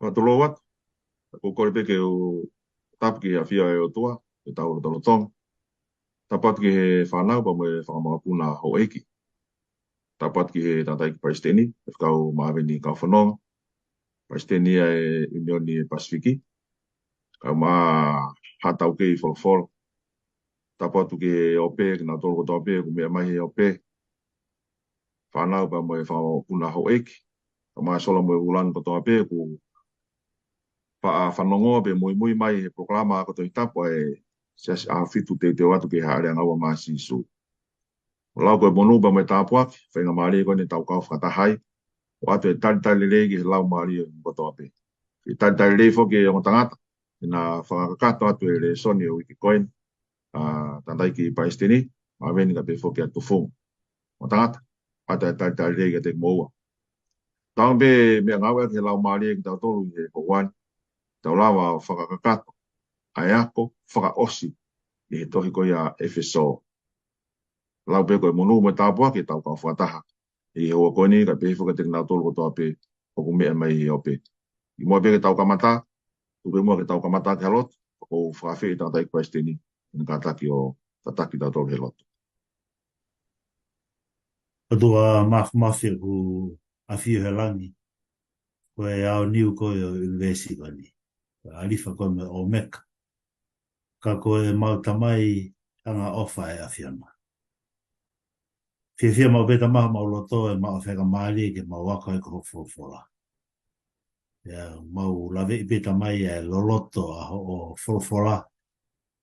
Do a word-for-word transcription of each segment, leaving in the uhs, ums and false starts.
Fakatulou atu, ʻoku ou kole pē ke u tapu ki he ʻafio ʻa e ʻOtua, ʻi heʻetau lotolotonga. Tapu atu ki he fānau pea mo e fanga mokopuna houʻeiki. Tapu atu ki he tangataʻeiki palesiteni, Faifekau Maveni Kaufanongo, palesiteni ʻa e ʻIunioni Pasifiki, kae ʻumaʻā haʻa taukei folofola. Tapu atu ki he ope, kinautolu kotoa pē ʻoku meʻa mai he ope, fānau pea mo e fanga mokopuna houʻeiki, kae ʻumaʻā e sola mo e vūlangi kotoa pē ʻoku faʻa fanongo pea muimui mai he polokalama ako Tohi Tapu ʻa e Siasi ʻAhofitu Teuteu Atu ki he Haʻele ʻAnga Ua maʻa Sīsū. ʻOku lau ko e monū pea mo e tāpuaki, faingamālie ko eni ʻetau kau fakataha ai, ʻo ʻoatu e talitali lelei ki he laumālie ʻo e motu kotoa pē. Ke talitali lelei foki e ongo tangata, ʻi heʻena fakakakato atu e lēsoni ʻo e uike ko eni, ʻa e tangataʻeiki palesiteni, Maveni kae pehē foki ʻa e tufunga. Ongo tangata, ʻoatu e talitali lelei kiate kimoua. Tau pē meʻangāueʻaki he laumālie kitautolu ʻi he houa ni, tau lava ʻo fakakakato ʻa e ako fakaʻosi ʻi he tohi ko ia ʻa ʻEfesō. Lau pē ko e monū mo e tāpuaki ʻetau kau fakataha ʻi he houa ko eni, kae pehē foki kiate kinautolu kotoa pē ʻoku meʻa mai he ope. Kimuʻa pē ke tau kamata, tuku muʻa ke tau kamata ki he lotu, ʻoku ou fakaafeʻi e tangataʻeiki palesiteni ke ne kātaki ʻo tataki kitautolu he lotu. ʻOtua Māfimafi ʻoku ʻafio he langi, ko e aoniu koe ʻo e ʻunivēsi ko eni. Ko e ʻAlifa koe mo e ʻOmeka. Ka ko e mau Tamai angaʻofa ʻa e ʻAfiona. Fiefia maʻu pē Tamai homau loto ʻi heʻemau faingamālie ke mau ako ai ko hoʻo folofola. ʻIo, mau laveʻi pē Tamai ʻa e loloto ʻa hoʻo folofola.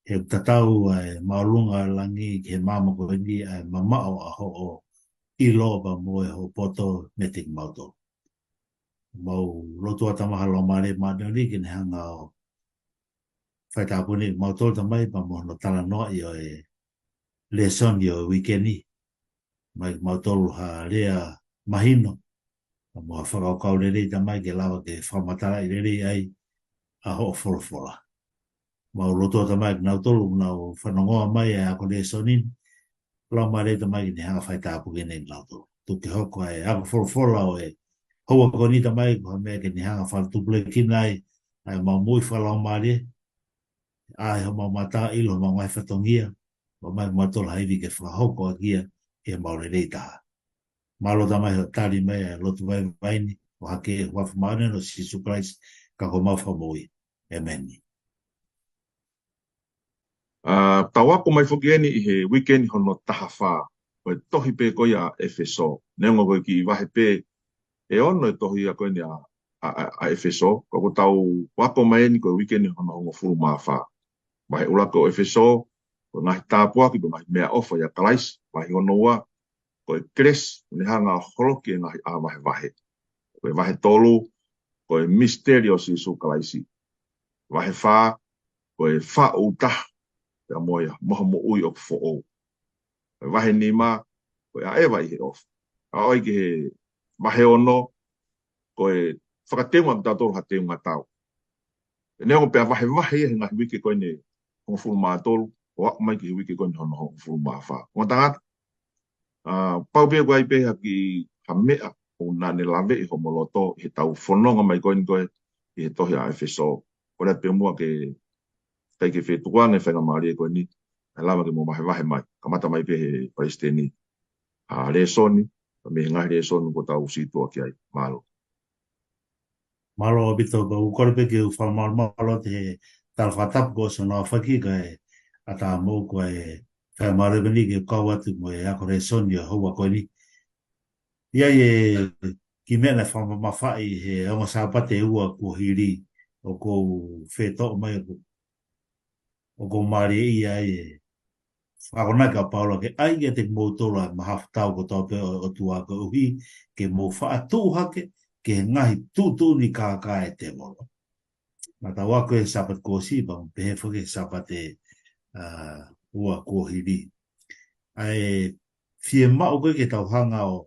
He tatau ʻa e māʻolunga ʻo e langi ki he māmani ko eni ʻa e mamaʻo ʻa hoʻo ʻilo pea mo hoʻo poto meiate kimautolu. Mau lotua Tamai ha Laumālie Māʻoniʻoni ke ne hanga ʻo faitāpuekina kimautolu Tamai pea mo hono talanoaʻi ʻo e lēsoni ʻo e uike ni. Mai kimautolu ha lea mahino, pea mo ha fakakaukau lelei Tamai ke lava ke fakamatalaʻi lelei ai ʻa hoʻo folofola. Mau lotua Tamai kinautolu ʻoku nau fanongoa mai ʻa e ako lēsoni ni, Laumālie Tamai ke ne hanga faitāpuekina kinautolu. Tuku ke hoko ʻa e ako folofola ʻo e houa ko eni Tamai ko ha meʻa ke ne hanga fakatupulekina ai ʻa e mau moʻui fakalaumālie, ʻa e homau mata ʻilo homau ngaahi fatongia, ʻomai kimautolu ha ivi ke fakahoko ʻaki ia ʻi heʻemau lelei taha. Mālō Tamai hoʻo tali mai ʻa e lotu vaivai ni, ʻo hake ʻi he huafa māʻoniʻoni ʻo Sīsū Kalaisi, ka ko homau Fakamoʻui. ʻĒmeni. ʻA, tau ako mai foki eni ʻi he uike ni hono taha fā, ʻo e tohi pē ko ia ʻa ʻEfesō. Neongo ko e kiʻi vahe pē ʻe ono e tohi ia ko eni ʻa, ʻa, ʻa, ʻa ʻEfesō, ka ʻoku tau ako mai eni ko e uike ni hono hongofulu mā fā. Vahe ʻuluaki ʻo ʻEfesō, ko e ngaahi tāpuaki, ko e ngaahi meʻaʻofa ʻia Kalaisi, vahe hono ua, ko e kelesi, ʻoku ne hanga ʻo holoki e ngaahi ʻā vahevahe. Ko e vahe tolu, ko e misiteli ʻo Sīsū Kalaisi. Vahe fā, ko e faʻu taha, pea mo ia, mo ha moʻui ʻoku foʻou. Ko e vahe nima, ko e ʻaʻeva ʻi he ʻofa. ʻA ʻoku ʻi he vahe ono, ko e fakateunga kitautolu ha teunga tau. ʻE neongo pē ʻa e vahevahe ia he ngaahi uike ko eni hongofulu mā tolu, ʻo aʻu mai ki he uike ko eni hono hongofulu mā fā. Ongo tangata, ʻa, pau pē ʻoku ʻi ai pē ha kiʻi ha meʻa ʻoku naʻa ne laveʻi homou loto ʻi heʻetau fononga mai ko eni ko e ʻi he tohi ʻa ʻEfesō. Kole atu pē muʻa ke ʻikai ke fetukuange e faingamālie ko eni, ʻe lava ke mo vahevahe mai. Kamata mai pē he palesiteni ʻa e lēsoni, mei he ngaahi lēsoni kuo tau sītuʻa ki ai. Mālō. Mālō ʻaupito, pea ʻoku ou kole pē ke u fakamalumalu atu he tala fakatapu kuo ʻosi hono aofaki kae ʻatā moʻoku ʻa e faingamālie ko eni ke u kau atu mo e ako lēsoni ʻo e houa ko eni. ʻI ai e kiʻi meʻa naʻe fakamamafaʻi he ongo Sāpate ʻe ua kuo hili, ʻoku ou fetoʻo mai ʻoku ʻoku ou mālieʻia ai e akonaki ʻa Paula ke ʻai kiate kimoutolu ʻa e mahafu tau kotoa pē ʻo e ʻOtua koeʻuhi ke mou faʻa tuʻu hake ki he ngaahi tuʻutuʻuni kākā ʻa e tēvolo. Naʻa tau ako he Sāpate kuo ʻosi pea mo pehē foki he Sāpate, ʻa, ua kuo hili. ʻA e fiemaʻu ko ē ke tau hanga ʻo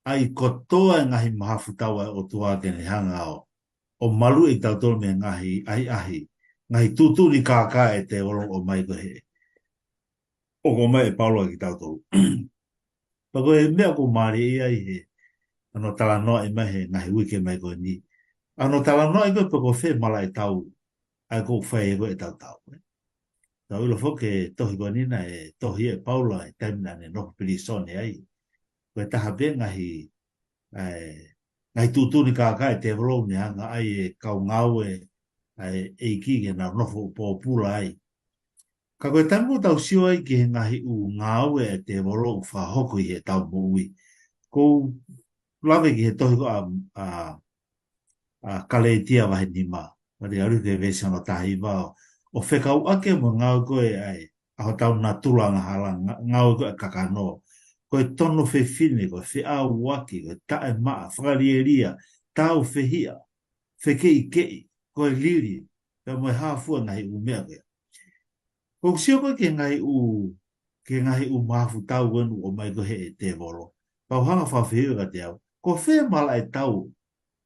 ʻai kotoa e ngaahi mahafu tau ʻa e ʻOtua ke ne hanga ʻo, ʻo maluʻi kitautolu mei he ngaahi ʻahiʻahi, ngaahi tuʻutuʻuni kākā ʻa e tēvolo ʻoku ʻomai ko ē he, ʻoku ʻomai ʻe Paula kiate kitautolu. Pea ko e meʻa ʻoku ou mālieʻia ai he, hono talanoaʻi mai he ngaahi uike mai ko eni. ʻA hono talanoaʻi ko ē pe ko fē malaʻe tau ʻa ē ʻoku fai ʻe koe ʻetau tau, ē. Tau ʻilo foki e tohi ko eni naʻe tohi ʻe Paula he taimi naʻa ne nofo pilīsone ai. Ko e taha pē ngaahi, ʻa e, ngaahi tuʻutuʻuni kākā ʻa e tēvolo ʻoku ne hanga ʻai e kau ngāue ʻa e ʻEiki ke nau nofo pōpula ai. Ka ko e taimi ʻoku tau sio ai ki he ngaahi ʻū ngāue ʻa e tēvolo ʻoku fakahoko ʻi heʻetau moʻui. ʻOku ou lave ki he tohi ko ē ʻa, ʻa, ʻa Kalētia vahe nima. Mali alu ki he veesi hono taha hiva ʻo, ʻo fekauʻaki mo e ngāue ko ē ʻa e, ʻa hotau natula angahala, ngā-, ngāue ko ē ʻa e kakano. Ko e tono fefine, ko e feʻauaki, ko e taʻemaʻa, fakalielia, tāufehiʻa, fekeʻikeʻi, ko e lili, pea mo e hā fua e ngaahi ʻū meʻa ko ia. ʻOku ou sio ko ē ki he ngaahi ʻū, ki he ngaahi ʻū mahafu tau ʻoku ʻomai ko ē ʻe he tēvolo. Pea u hanga ʻo fakafehuʻi kiate au, ko fē malaʻe tau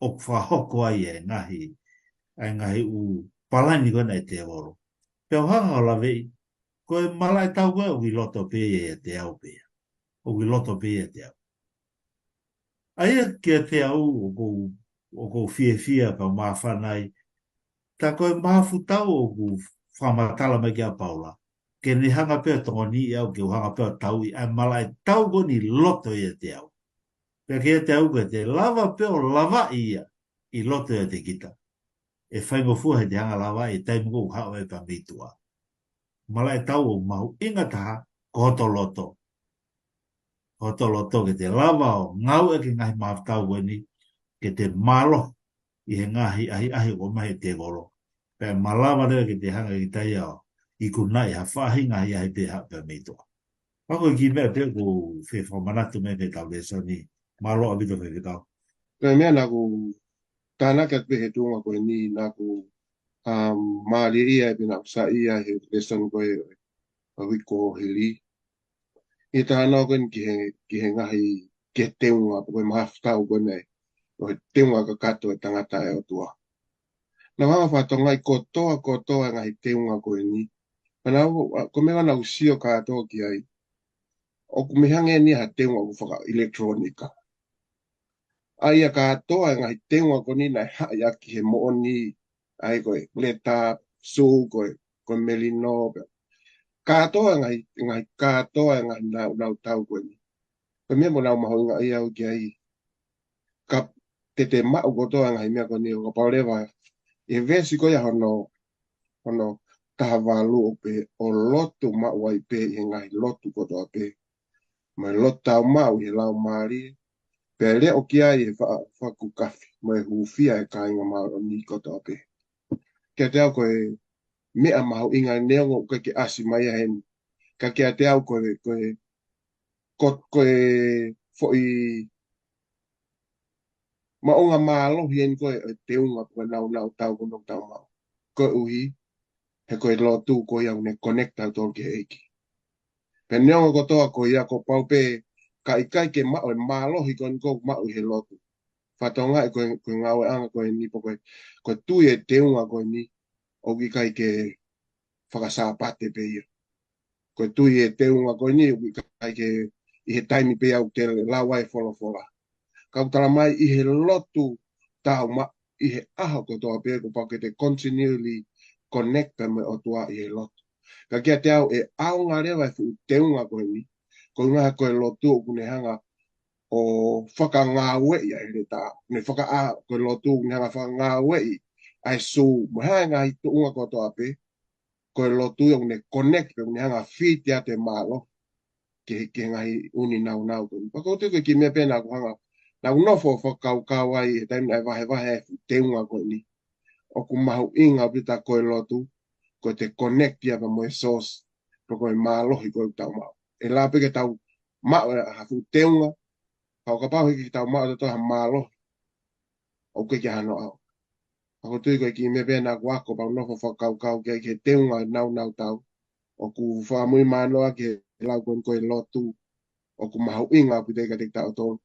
ʻoku fakahoko ai e ngaahi, ʻa e ngaahi ʻū palani ko ena ʻa e tēvolo. Pea u hanga ʻo laveʻi, ko e malaʻe tau ko ē ʻoku ʻi loto pē ia ʻiate au pē ia. ʻOku ʻi loto pē ia ʻiate au. ʻA ia kiate au ʻoku ou, ʻoku ou fiefia pea māfana ai. Tā ko e mahafu tau ʻoku fakamatala mai ki ai ʻa Paula. Ke ne hanga pē ʻo tokoniʻi au, ke u hanga pē ʻo tauʻi ʻa e malaʻe tau ko eni ʻi loto ʻiate au. Pea kiate au ko ē te lava pē ʻo lavaʻi ia ʻi loto ʻiate kita. ʻE faingofua he te hanga lavaʻi he taimi ʻoku haʻu ai pē mei tuʻa. Malaʻe tau ʻoku mahuʻinga taha, ko hoto loto. Hoto loto ke te lava ʻo ngāueʻaki e ngaahi mahafu tau ko eni, ke te mālohi ʻi he ngaahi ʻahiʻahi ʻoku ʻomai ʻe he tēvolo. Pea malava leva ke te hanga ʻe kita ia ʻo ikunaʻi ha faʻahinga ʻahiʻahi pē ʻe haʻu pē mei tuʻa. Pea ko e kiʻi meʻa pē ʻoku ou fie fakamanatu mai mei heʻetau lēsoni. Mālō ʻaupito faifekau. Ko e meʻa naʻa ku tānaki atu pē he tuʻunga ko eni naʻa ku, um, mālieʻia ai pea naʻa ku saiʻia he lēsoni ko ē ʻo e uike kuo hili. ʻI he talanoa ko eni ki he, ki he ngaahi, ki he teunga, pe ko e mahafu tau ko eni, ʻo e teunga kakato ʻa e tangata ʻa e ʻOtua. Naʻa ku hanga ʻo fakatokangaʻi kotoa, kotoa e ngaahi teunga ko eni. Pea naʻa ku, ʻa, ko e meʻa naʻa ku sio kātoa ki ai. ʻOku mei hangē eni ha teunga ʻoku fakaʻilekitulōnika. ʻA ia kātoa e ngaahi teunga ko eni naʻe haʻi ʻaki he moʻoni, ʻa ia ko e leta, sū, ko e, ko e melino, pea. Kātoa e ngaahi, ngaahi kātoa e ngaahi nāunau tau ko eni. Ko e meʻa ʻoku nau mahuʻingaʻia au ki ai. Ka te te maʻu kotoa e ngaahi meʻa ko eni ʻo kapau leva. ʻI he veesi ko ia hono, hono taha valu ʻoku pehē ʻo lotu maʻu ai pē ʻi he ngaahi lotu kotoa pē. Mo e lotu tau maʻu ʻi he Laumālie. Pea leʻo ki ai e fa-, fakakukafi, mo e hūfia e kāinga māʻoniʻoni kotoa pē. Kiate au ko e meʻa mahuʻinga neongo ʻoku ʻikai ke ʻasi mai ia heni. Ka kiate au ko e, ko e, ko, ko e foʻi maʻunga mālohi eni ko e, e teunga ko e nāunau tau ko eni ʻoku tau maʻu. Koeʻuhi, he ko e lotu ko ia ʻoku ne connect tautolu ki he ʻEiki. Pea neongo kotoa ko ia kuo pau pē ka ʻikai ke maʻu e mālohi ko eni ʻoku maʻu ʻi he lotu. Fakatokangaʻi ko e, ko e ngāueʻanga ko eni pe ko e, ko e tui e teunga ko eni ʻoku ʻikai ke fakasāpate pē ia. Ko e tui e teunga ko eni ʻoku ʻikai ke ʻi he taimi pē ia ʻoku te lau ai e folofola. Ka ʻoku tala mai ʻi he lotu tau maʻu ʻi he ʻaho kotoa pē kuo pau ke te continually connect pē mo e ʻOtua ʻi he lotu. Ka kiate au ʻe ʻaonga leva e fuʻu teunga ko eni, ko e ʻuhinga he ko e lotu ʻoku ne hanga ʻo fakangāueʻi ʻa e leta. Ne fakaʻā, ko e lotu ʻoku ne hanga fakangāueʻi ʻa e sū, mo e hā e ngaahi tuʻunga kotoa pē, ko e lotu ia ʻoku ne connect pē ʻoku ne hanga feed atu e mālohi ki he, ki he ngaahi ʻū nāunau ko eni. Pea ʻoku ou tui ko e kiʻi meʻa pē naʻa ku hanga, naʻa ku nofo ʻo fakakaukau ai he taimi naʻe vahevahe ai e fuʻu teunga ko eni. ʻOku mahuʻinga ʻaupito ko e lotu, ko e te connect ia pea mo e source, pe ko e mālohi ko ē ʻoku tau maʻu. ʻE lava pē ke tau maʻu e ha fuʻu teunga, ka ʻo kapau heʻikai ke tau maʻu ʻe tautolu ha mālohi, ʻoku ʻikai ke ʻi ai hano ʻaonga. Pea ʻoku ou tui ko e kiʻi meʻa pē naʻa ku ako pea u nofo ʻo fakakaukau ki ai ki he teunga e nāunau tau. ʻOku fakamuimui mānoa ki he lau ko eni ko e lotu. ʻOku mahuʻinga ʻaupito kiate kitautolu.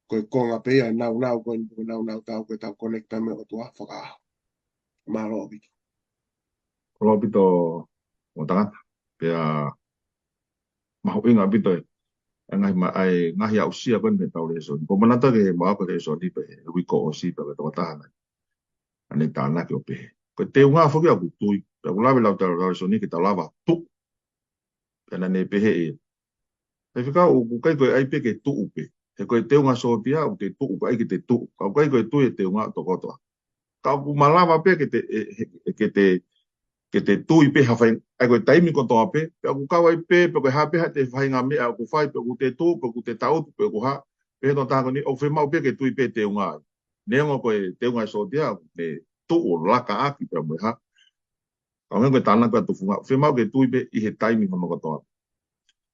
Ko e konga pē ia e nāunau ko eni ko e nāunau tau ko e tau connect pē mo e ʻOtua fakaʻaho. Mālō ʻaupito. Mālō ʻaupito mo tangata. Pea mahuʻinga ʻaupito e ngaahi ma-, ʻa e ngaahi aʻusia ko eni mei heʻetau lēsoni. Ko e manatu ki he mau ako lēsoni pē he uike kuo ʻosi pē ko e tokotaha nai. Naʻa ne tānaki ʻo pehē, ko e teunga foki ʻoku tui, pea ʻoku lave lau tala lau soni ke tau lava tuʻu. Pea naʻa ne pehē ʻe ia, ʻe fika ʻoku ʻikai ko e ʻai pē ke tuʻu pē. He ko e teunga sōtia ʻoku te tuʻu, ʻoku ʻai ke te tuʻu. Ka ʻoku ʻikai ko e tui e teunga ʻo tokoto. Ka ʻoku malava pē ke te, e, e, ke te, ke te tui pē ha fai, ʻai ko e taimi kotoa pē, pea ʻoku kau ai pē, pe ko e hā pē ha te faʻahinga meʻa ʻoku fai, pe ʻoku te tuʻu, pe ʻoku te tautu, pe ʻoku hā, pe he tokotaha ko eni, ʻoku fiemaʻu pē ke tui pē teunga ai. Neongo ko e teunga e sōtia, ʻoku te tuʻu ʻo laka ʻaki pea mo e hā. Ka ʻoku hangē ko e tānaki ʻa e tufunga, fiemaʻu ke tui pē ʻi he taimi hono kotoa.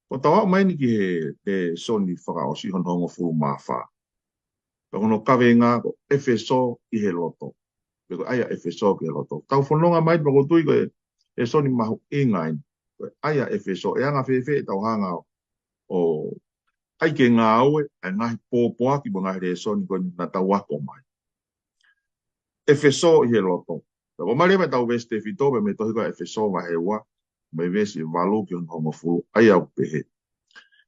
Ko tau aʻu mai eni ki he, he lēsoni fakaʻosi hono hongofulu mā fā. Pea ko hono kaveinga ko ʻEfesō ʻi he loto. Pe ko e ʻai ʻa ʻEfesō ki he loto. Tau fononga mai pea ʻoku ou tui ko e lēsoni mahuʻinga eni. Ko e ʻai ʻa ʻEfesō, ʻe anga fēfē ʻetau hanga ʻo, ʻo ʻai ke ngāue ʻa e ngaahi pōpoaki mo e ngaahi lēsoni ko eni naʻa tau ako mai. ʻEfesō ʻi he loto. Pea ʻoku mali mai ʻetau veesi tefito, pea mei he tohi ko ē ʻEfesō vahe ua, mei he veesi valu ki hono hongofulu, ʻa ia ʻoku pehē,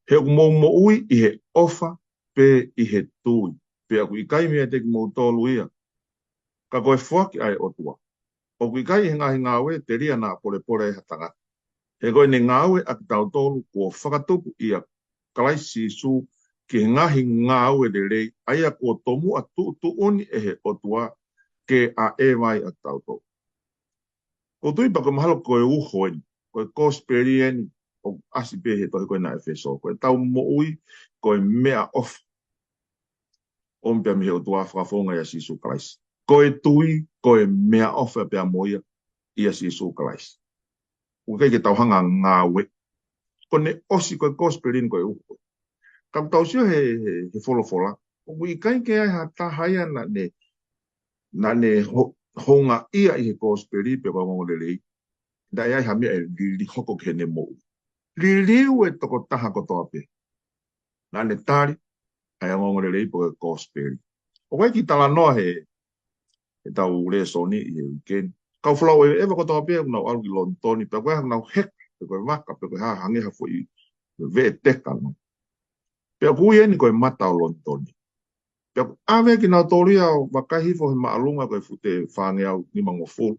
he ʻoku mou moʻui ʻi he ʻofa pe ʻi he tui, pea ʻoku ʻikai meiate kimoutolu ia, ka ko e foaki ʻa e ʻOtua. ʻOku ʻikai ʻi he ngaahi ngāue telia naʻa polepole ai ha tangata. He ko ʻene ngāue ʻa kitautolu kuo fakatupu ʻia Kalaisi Sīsū ki he ngaahi ngāue lelei, ʻa ia kuo tomuʻa tuʻutuʻuni ʻe he ʻOtua ke ʻaʻeva ai ʻa kitautolu. ʻOku ou tui pea ʻoku mahalo ko e uho eni, ko e kosipeli eni, ʻoku ʻasi pē he tohi ko ena ʻEfesō, ko ʻetau moʻui, ko e meʻaʻofa ʻomi pea mei he ʻOtua fakafofonga ʻia Sīsū Kalaisi. Ko e tui, ko e meʻaʻofa pea mo ia, ʻia Sīsū Kalaisi. ʻOku ʻikai ke tau hanga ngāue. Ko ʻene ʻosi ko e kosipeli eni ko e uho. Ka ʻoku tau sio he, he, he folofola, ʻoku ʻikai ke ʻi ai ha taha ia naʻa ne, naʻa ne ho-, houngaʻia ʻi he kosipeli pe ko e ongoongolelei, naʻe ʻi ai ha meʻa ʻe lili hoko ki heʻene moʻui. Liliu e tokotaha kotoa pē naʻa ne tali ʻa e ongoongolelei pe ko e kosipeli. ʻOku ʻi ai e kiʻi talanoa he, heʻetau lēsoni ʻi he uike ni. Kau folau ʻeveʻeva kotoa pē ʻoku nau ʻalu ki Lonitoni, pea ko e ʻoku nau heka, pe ko e vaka, pe ko e hā, hangē ha foʻi veʻeteka nō. Pea ʻoku ui eni ko e Mata ʻo Lonitoni. Pea ʻoku ʻave kinautolu ia ʻo vakai hifo he māʻolunga ko e fute fāngeau nimangofulu.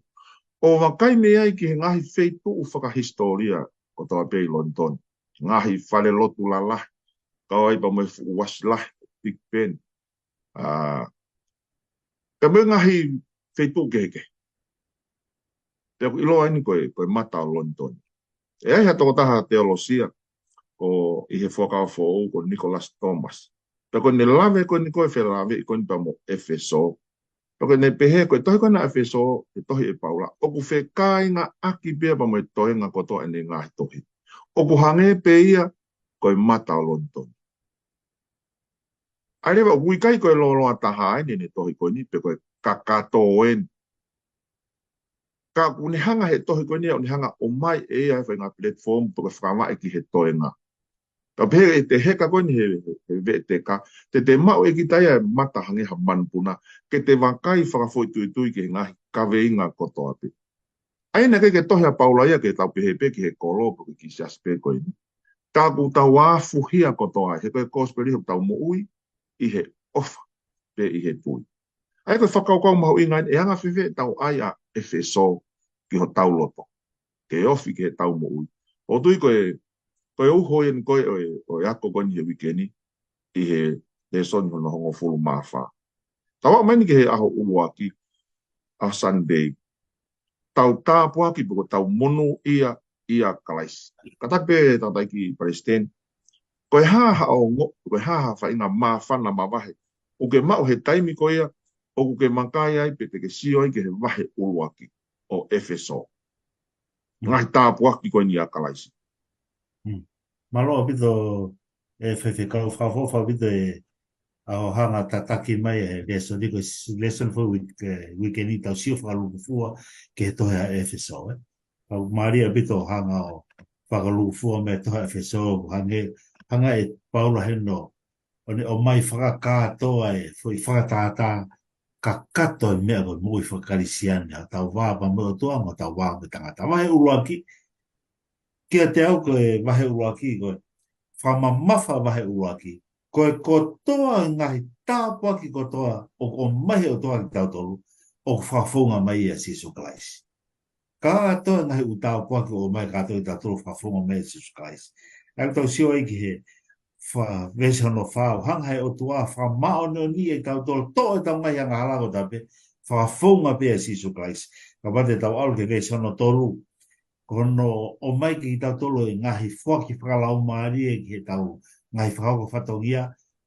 ʻO vakai mei ai ki he ngaahi feituʻu fakahisitōlia kotoa pē ʻi Lonitoni. Ngaahi fale lotu lalahi, kau ai pea mo e fuʻu uasi lahi, Big Ben. ʻA, pea mo e ngaahi feituʻu kehekehe. Pea ʻoku ʻiloa eni ko e, ko e Mata ʻo Lonitoni. ʻE ʻi ai ha tokotaha teolosia, ko ʻi he Fuakava Foʻou, ko Nicholas Thomas. Pea ko ʻene lave ko eni ko e felāveʻi ko eni pea mo ʻEfesō. Pea ko ʻene pehē ko e tohi ko ena ʻEfesō, he tohi ʻe Paula, ʻoku fekāingaʻaki pē ia pea mo e toenga kotoa ʻene ngaahi tohi. ʻOku hangē pē ia ko e Mata ʻo Lonitoni. ʻA ia leva ʻoku ʻikai ko e lōloa taha eni ʻene tohi ko eni, pe ko e kakato eni. Ka ʻoku ne hanga he tohi ko eni, ʻoku ne hanga ʻo ʻomai ʻe ia e faʻahinga platform, pe ko e fakavaʻe ki he toenga. Ka pehē ʻe te heka ko eni he, he, he veʻeteka, te te maʻu ʻe kita ia e mata hangē ha manupuna, ke te vakai fakafoʻituitui ki he ngaahi kaveinga kotoa pē. ʻA ia naʻe ʻikai ke tohi ʻa Paula ia ke tau pehē pē ki he kolo pe ki he siasi pē ko eni. Ka ʻoku tau afuhia kotoa, he ko e kosipeli ʻoku tau moʻui ʻi he ʻofa pe ʻi he tui. ʻA ia ko e fakakaukau mahuʻinga eni, ʻe anga fēfē ʻetau ʻai ʻa ʻEfesō ki hotau loto, ke ofi ki heʻetau moʻui. ʻOku ou tui ko e, ko e uho eni ko e, ʻo e, ʻo e ako ko eni he uike ni, ʻi he lēsoni hono hongofulu mā fā. Tau aʻu mai eni ki he ʻaho ʻuluaki, ʻaho Sunday. Tau tāpuaki pe ko ʻetau monūʻia ʻia Kalaisi. Kātaki pē tangataʻeiki palesiteni. Ko e hā haʻo ongo, ko e hā ha faʻahinga māfana mavahe ʻoku ke maʻu he taimi ko ia, ʻoku ke vakai ai pe te ke sio ai ki he vahe ʻuluaki ʻo ʻEfesō. Ngaahi tāpuaki ko eni ʻa Kalaisi. Hmm. Mālō ʻaupito e faifekau, fakaʻofoʻofa ʻaupito e ʻaho hanga tataki mai e lēsoni ko e s-, lēsoni foʻi uike, e, uike ni tau sio fakalūkufua ki he tohi ʻa ʻEfesō, ē. Kau mālie ʻaupito hanga ʻo fakalūkufua mei he tohi ʻa ʻEfesō, hangē, hanga ʻe Paula heni ʻo ʻo ne ʻomai fakakātoa e foʻi fakatātā kakato e meʻa ko e moʻui faka-Kalisitiane, ʻa hotau vā pea mo e ʻOtua, mo hotau vā mo e tangata. Vahe ʻuluaki, kiate au ko e vahe ʻuluaki, ko e fakamamafa vahe ʻuluaki, ko e kotoa e ngaahi tāpuaki kotoa ʻoku ʻomai he ʻOtua kiate kitautolu, ʻoku fakafounga mai ʻia Sīsū Kalaisi. Kātoa e ngaahi ʻū tāpuaki ʻoku ʻomai kātoa ʻia kitautolu ʻoku fakafounga mai ʻia Sīsū Kalaisi. ʻA ia ʻoku tau sio ai ki he fa-, veesi hono fā, ʻoku hanga ʻe he ʻOtua ʻo fakamāʻoniʻoniʻi kitautolu, toʻo ʻetau ngaahi angahala kotoa pē, fakafounga pē ʻia Sīsū Kalaisi. Kapau te tau ʻalu ki he veesi hono tolu, ko hono ʻomai kiate kitautolu e ngaahi foaki fakalaumālie ki heʻetau ngaahi fakahoko fatongia,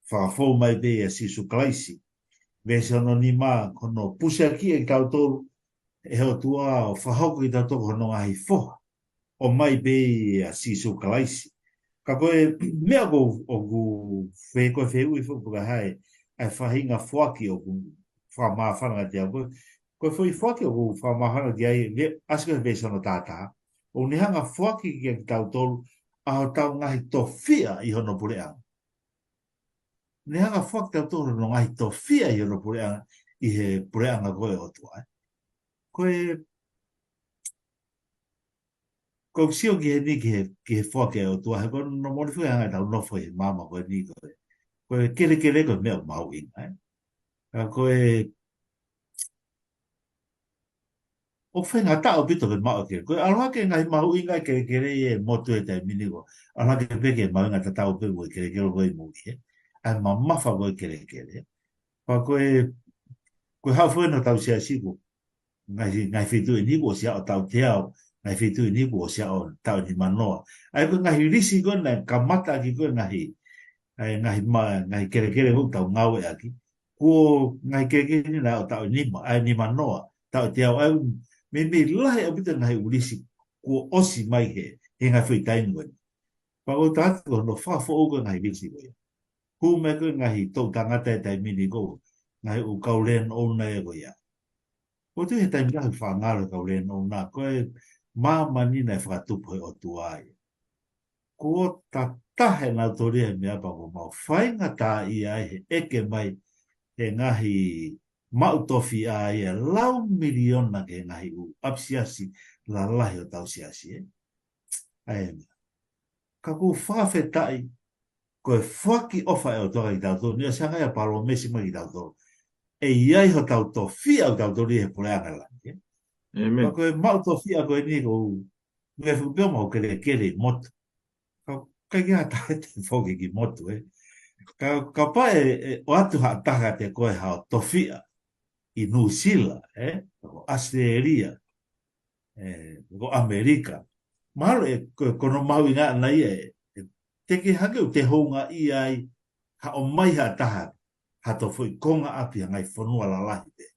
fakafou mai pē ʻia Sīsū Kalaisi. Veesi hono nima, ko hono pusiakiʻi kitautolu ʻe he ʻOtua ʻo fakahoko kitautolu ko hono ngaahi foha, ʻomai pē ʻia Sīsū Kalaisi. Ka ko e meʻa ʻoku, ʻoku fe-, ko e fehuʻi foki pe ko e hā e faʻahinga foaki ʻoku fakamāfana kiate au. Ko e, ko e foʻi foaki ʻoku fakamāfana ki ai, ve-, ʻasi ko e veesi hono taha taha. ʻOku ne hanga foaki kiate kitautolu ʻa hotau ngaahi tofiʻa ʻi hono puleʻanga. Ne hanga foaki kitautolu hono ngaahi tofiʻa ʻi hono puleʻanga, ʻi he puleʻanga ko ē ʻo e ʻOtua, ē. Ko e, ko e sio ki heni ki he, ki he foaki ʻa e ʻOtua, he ko hono moʻoni foki ʻa e anga ʻetau nofo ʻi he māmani ko eni ko ē. Ko e kelekele ko e meʻa mahuʻinga, ē. Ka ko e, ʻoku faingataʻa ʻaupito ke maʻu e kelekele. Ko e ʻalu hake ngaahi mahuʻinga e kelekele ʻi he motu he taimi ni ko. ʻAlu hake pē ke mahuʻinga tatau pē mo e kelekele ko ē ʻi muli, ē. ʻA e mamafa ko ē kelekele. Pea ko e, ko e haʻu foki ʻa hotau siasi ko. Ngaahi, ngaahi feituʻu ʻe niʻihi kuo ʻosi ʻaʻo taʻu teau, ngaahi feituʻu ʻe niʻihi kuo ʻosi ʻaʻo taʻu nimanoa. ʻA ia ko e ngaahi lisi ko ē naʻe kamata ʻaki ko ē ngaahi, ʻa e ngaahi ma-, ngaahi kelekele ʻoku tau ngāueʻaki. Kuo ngaahi kelekele ni naʻe ʻaʻo taʻu nima, ʻa e nimanoa, taʻu teau, ʻa e meimei lahi ʻaupito ngaahi ʻū lisi kuo ʻosi mai he, he ngaahi foʻi taimi ko ē. Pea ko e taha ko hono fakafoʻou ko e ngaahi lisi ko ia. Hū mai ko e ngaahi toʻu tangata he taimi ni ko, ngaahi ʻū kau land owner ia ko ia. ʻOku tui he taimi lahi ʻoku faʻa ngalo e kau land owner, ko e māmani naʻe fakatupu he ʻOtua ia. Kuo tatahe nautolu ia he meʻa pea kuo mau faingataʻaʻia ai he ʻeke mai he ngaahi maʻu tofiʻa ia lau miliona ki he ngaahi ʻū ʻapisiasi lalahi ʻo hotau siasi, ē. ʻA ia e meʻa. Ka ʻoku ou fakafetaʻi, ko e foaki ʻofa ʻa e ʻOtua kiate kitautolu, naʻe ʻosi hanga ia ʻo palōmesi mai kiate kitautolu. ʻE ʻi ai hotau tofiʻa ʻo kitautolu ʻi he puleʻanga langi, ē. ʻĒmeni. Ka ko e maʻu tofiʻa ko eni ko u, me fu pio mau kelekele ʻi motu. Ka, ka ʻikai ke ʻi ai ha taha ʻe toe foki ki motu, ē. Ka, kapau ʻe, ʻe ʻoatu ha taha kiate koe haʻo tofiʻa ʻi Nuʻusila, ē, ko ʻAositelēlia, ē, ko ʻAmelika. Mahalo ʻe, ko, ko hono mahuʻinga ʻana ia ē, ē, teʻeki hake ʻoku te houngaʻia ai, haʻo ʻomai ha taha, hato foʻi konga ʻapi ha ngaahi fonua lalahi pē.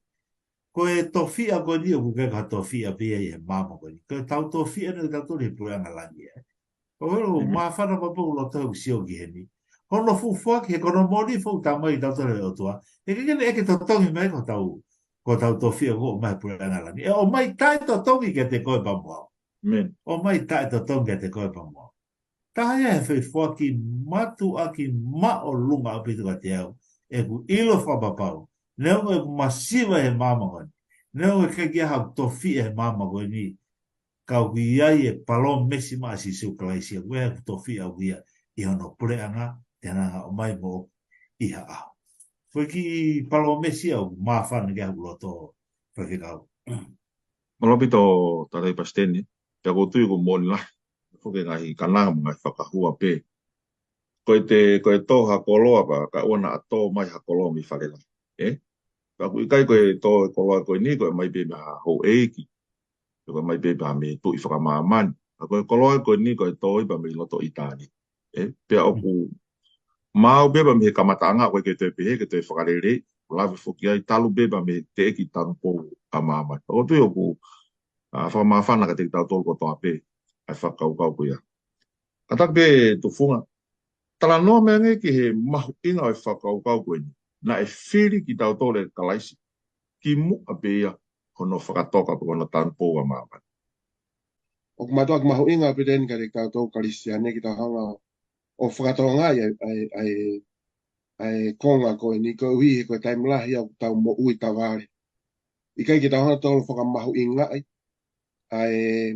Ko e tofiʻa ko eni ʻoku ʻikai ko ha tofiʻa pē ia ʻi he māmani ko eni. Ko ʻetau tofiʻa ʻeni ʻoku tau toli he puleʻanga langi, ē. ʻO helo, ʻĒmeni. Māfana pea pau loto ʻoku sio ki heni. Hono fuʻu foaki he ko hono moʻoni foki ʻoku tau mai ʻi tautolu he ʻOtua. ʻE ʻikai ke ne ʻeke totongi mai ko hotau, ko hotau tofiʻa ʻoku ʻomai he puleʻanga langi. ʻE ʻomai taʻetotongi kiate koe pea mo au. ʻĒmeni. ʻOmai taʻetotongi kiate koe pea mo au. Taha ia he foʻi foaki mātuʻaki māʻolunga ʻaupito kiate au. ʻEku ʻilo fakapapau. Neongo ʻeku masiva he māmani ko eni. Neongo ʻeku ʻikai ke ʻi ai haku tofiʻa he māmani ko eni. Ka ʻoku ʻi ai e palōmesi maʻa Sīsū Kalaisi, ʻoku ʻi ai haku tofiʻa ʻoku ʻi ai ʻi hono puleʻanga, te ne hanga ʻo ʻomai moʻoku ʻi ha ʻaho. Ko e kiʻi palōmesi ia ʻoku māfana ki ai haku loto, faifekau. Mālō ʻaupito, Tangataʻeiki Palesiteni, pea ʻoku ou tui ʻoku moʻoni lahi, foki e ngaahi kananga mo e ngaahi fakahua pē. Ko e te, ko e tō ha koloa pea, kae ʻoua naʻa tō mai ha koloa mei fale lahi, ē? Pea ʻoku ʻikai ko e tō e koloa ko eni, ko e ʻomai pē mei ha houʻeiki. Ko e ʻomai pē pea mei he tuʻi fakamāmani. Ka ko e koloa ko eni, ko e tō ia pea mei loto ʻItālia. Ē, pea ʻoku maau pē pea mei he kamataʻanga, ʻoku ʻikai ke toe pehē, ke toe fakalelei, lave foki ai talu pē pea mei he teʻeki tanupou ʻa māmani. ʻOku ou tui ʻoku, ʻa, fakamāfana kiate kitautolu kotoa pē, ʻa e fakakaukau ko ia. Kātaki pē Tufunga, talanoa mai ange ki he mahuʻinga ʻo e fakakaukau ko eni. Naʻe fili kitautolu ʻe Kalaisi, kimuʻa pē ia hono fakatoka pe ko hono tanupou ʻa māmani. ʻOku mātuʻaki mahuʻinga ʻaupito eni kiate kitautolu Kalisitiane ke tau hanga ʻo fakatokangaʻi ʻa e, ʻa e, ʻa e, ʻa e konga ko eni koeʻuhi he ko e taimi lahi ʻoku tau moʻui tavale. ʻIkai ke tau hanga ʻo fakamahuʻingaʻi ʻa e,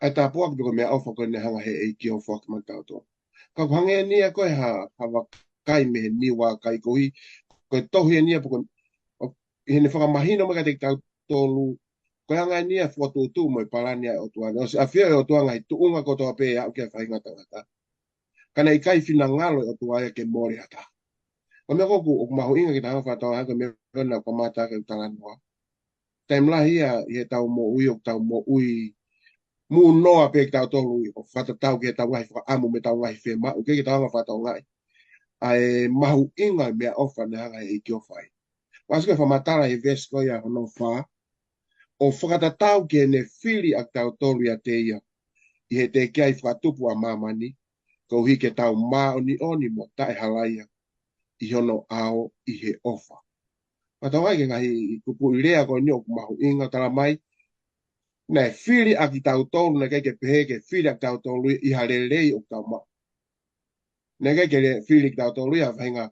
ʻa e tāpuaki pe ko e meʻaʻofa ko eni naʻe hanga ʻe he ʻEiki ʻo foaki maʻatautolu. Ka ʻoku hangē eni ia ko e ha, ha vakai mei he Niua kai koeʻuhi, ko e tohi eni ia pe ko e, ʻo, ʻi heʻene fakamahino mai kiate kitautolu, ko e anga eni ia e fokotuʻutuʻu mo e palani ʻa e ʻOtua ni. ʻOsi ʻafio e ʻOtua he ngaahi tuʻunga kotoa pē ʻo aʻu ki he faʻahinga ʻo e tangata. Ka naʻe ʻikai finangalo e ʻOtua ia ke mole ha taha. Ko e meʻa ko ē ʻoku, ʻoku mahuʻinga ke tau hanga ʻo fakatokangaʻi, ko e meʻa ko ē naʻá ku kamata ʻeku talanoa. Taimi lahi ia ʻi heʻetau moʻui, ʻoku tau moʻui mūnoa pē kitautolu ʻo fakatatau ki heʻetau ngaahi fakaʻamu mo ʻetau ngaahi fiemaʻu, ʻikai ke tau hanga ʻo fakatokangaʻi ʻa e mahuʻinga e meʻaʻofa naʻe hanga ʻe he ʻEiki ʻo fai. Mou ʻosi fakamatala he veesi ko ia hono fā, ʻo fakatatau ki heʻene fili ʻa kitautolu ʻiate ia ʻi he teʻeki ai fakatupu ʻa māmani, koeʻuhi ke tau māʻoniʻoni mo taʻehalaia ʻi hono ʻao ʻi he ʻofa. Fakatokangaʻi ki he ngaahi kupuʻi lea ko eni ʻoku mahuʻinga, talamai naʻe fili ʻa kitautolu, naʻe ʻikai ke pehē ke fili ʻa kitautolu ʻi ha lelei ʻoku tau maʻu. Naʻe ʻikai ke le-, fili kitautolu ʻi ha faʻahinga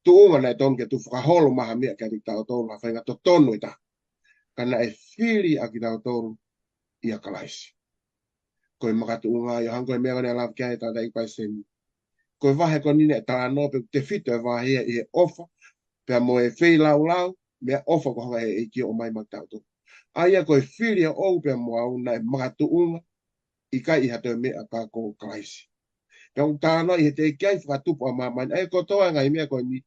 tuʻunga naʻe tonu ke tuku fakaholo mai ha meʻa kiate kitautolu, ha faʻahinga totonu ʻe taha. Ka naʻe fili ʻa kitautolu ʻia Kalaisi. Ko e makatuʻunga ia, hangē ko e meʻa ko ē naʻe lave ki ai e tangataʻeiki palesiteni. Ko e vahe ko eni naʻe talanoa pē ʻoku tefito e vahe ia ʻi he ʻofa, pea mo e feilaulau, meʻaʻofa ʻoku hanga ʻe he ʻEiki ʻo ʻomai maʻa kitautolu. ʻA ia ko e fili ʻoʻou pea mo au naʻe makatuʻunga, ʻikai ʻi ha toe meʻa ka ko Kalaisi. Pea ʻoku talanoa ʻi he teʻeki ai fakatupu ʻa māmani, ʻa ia kotoa e ngaahi meʻa ko eni,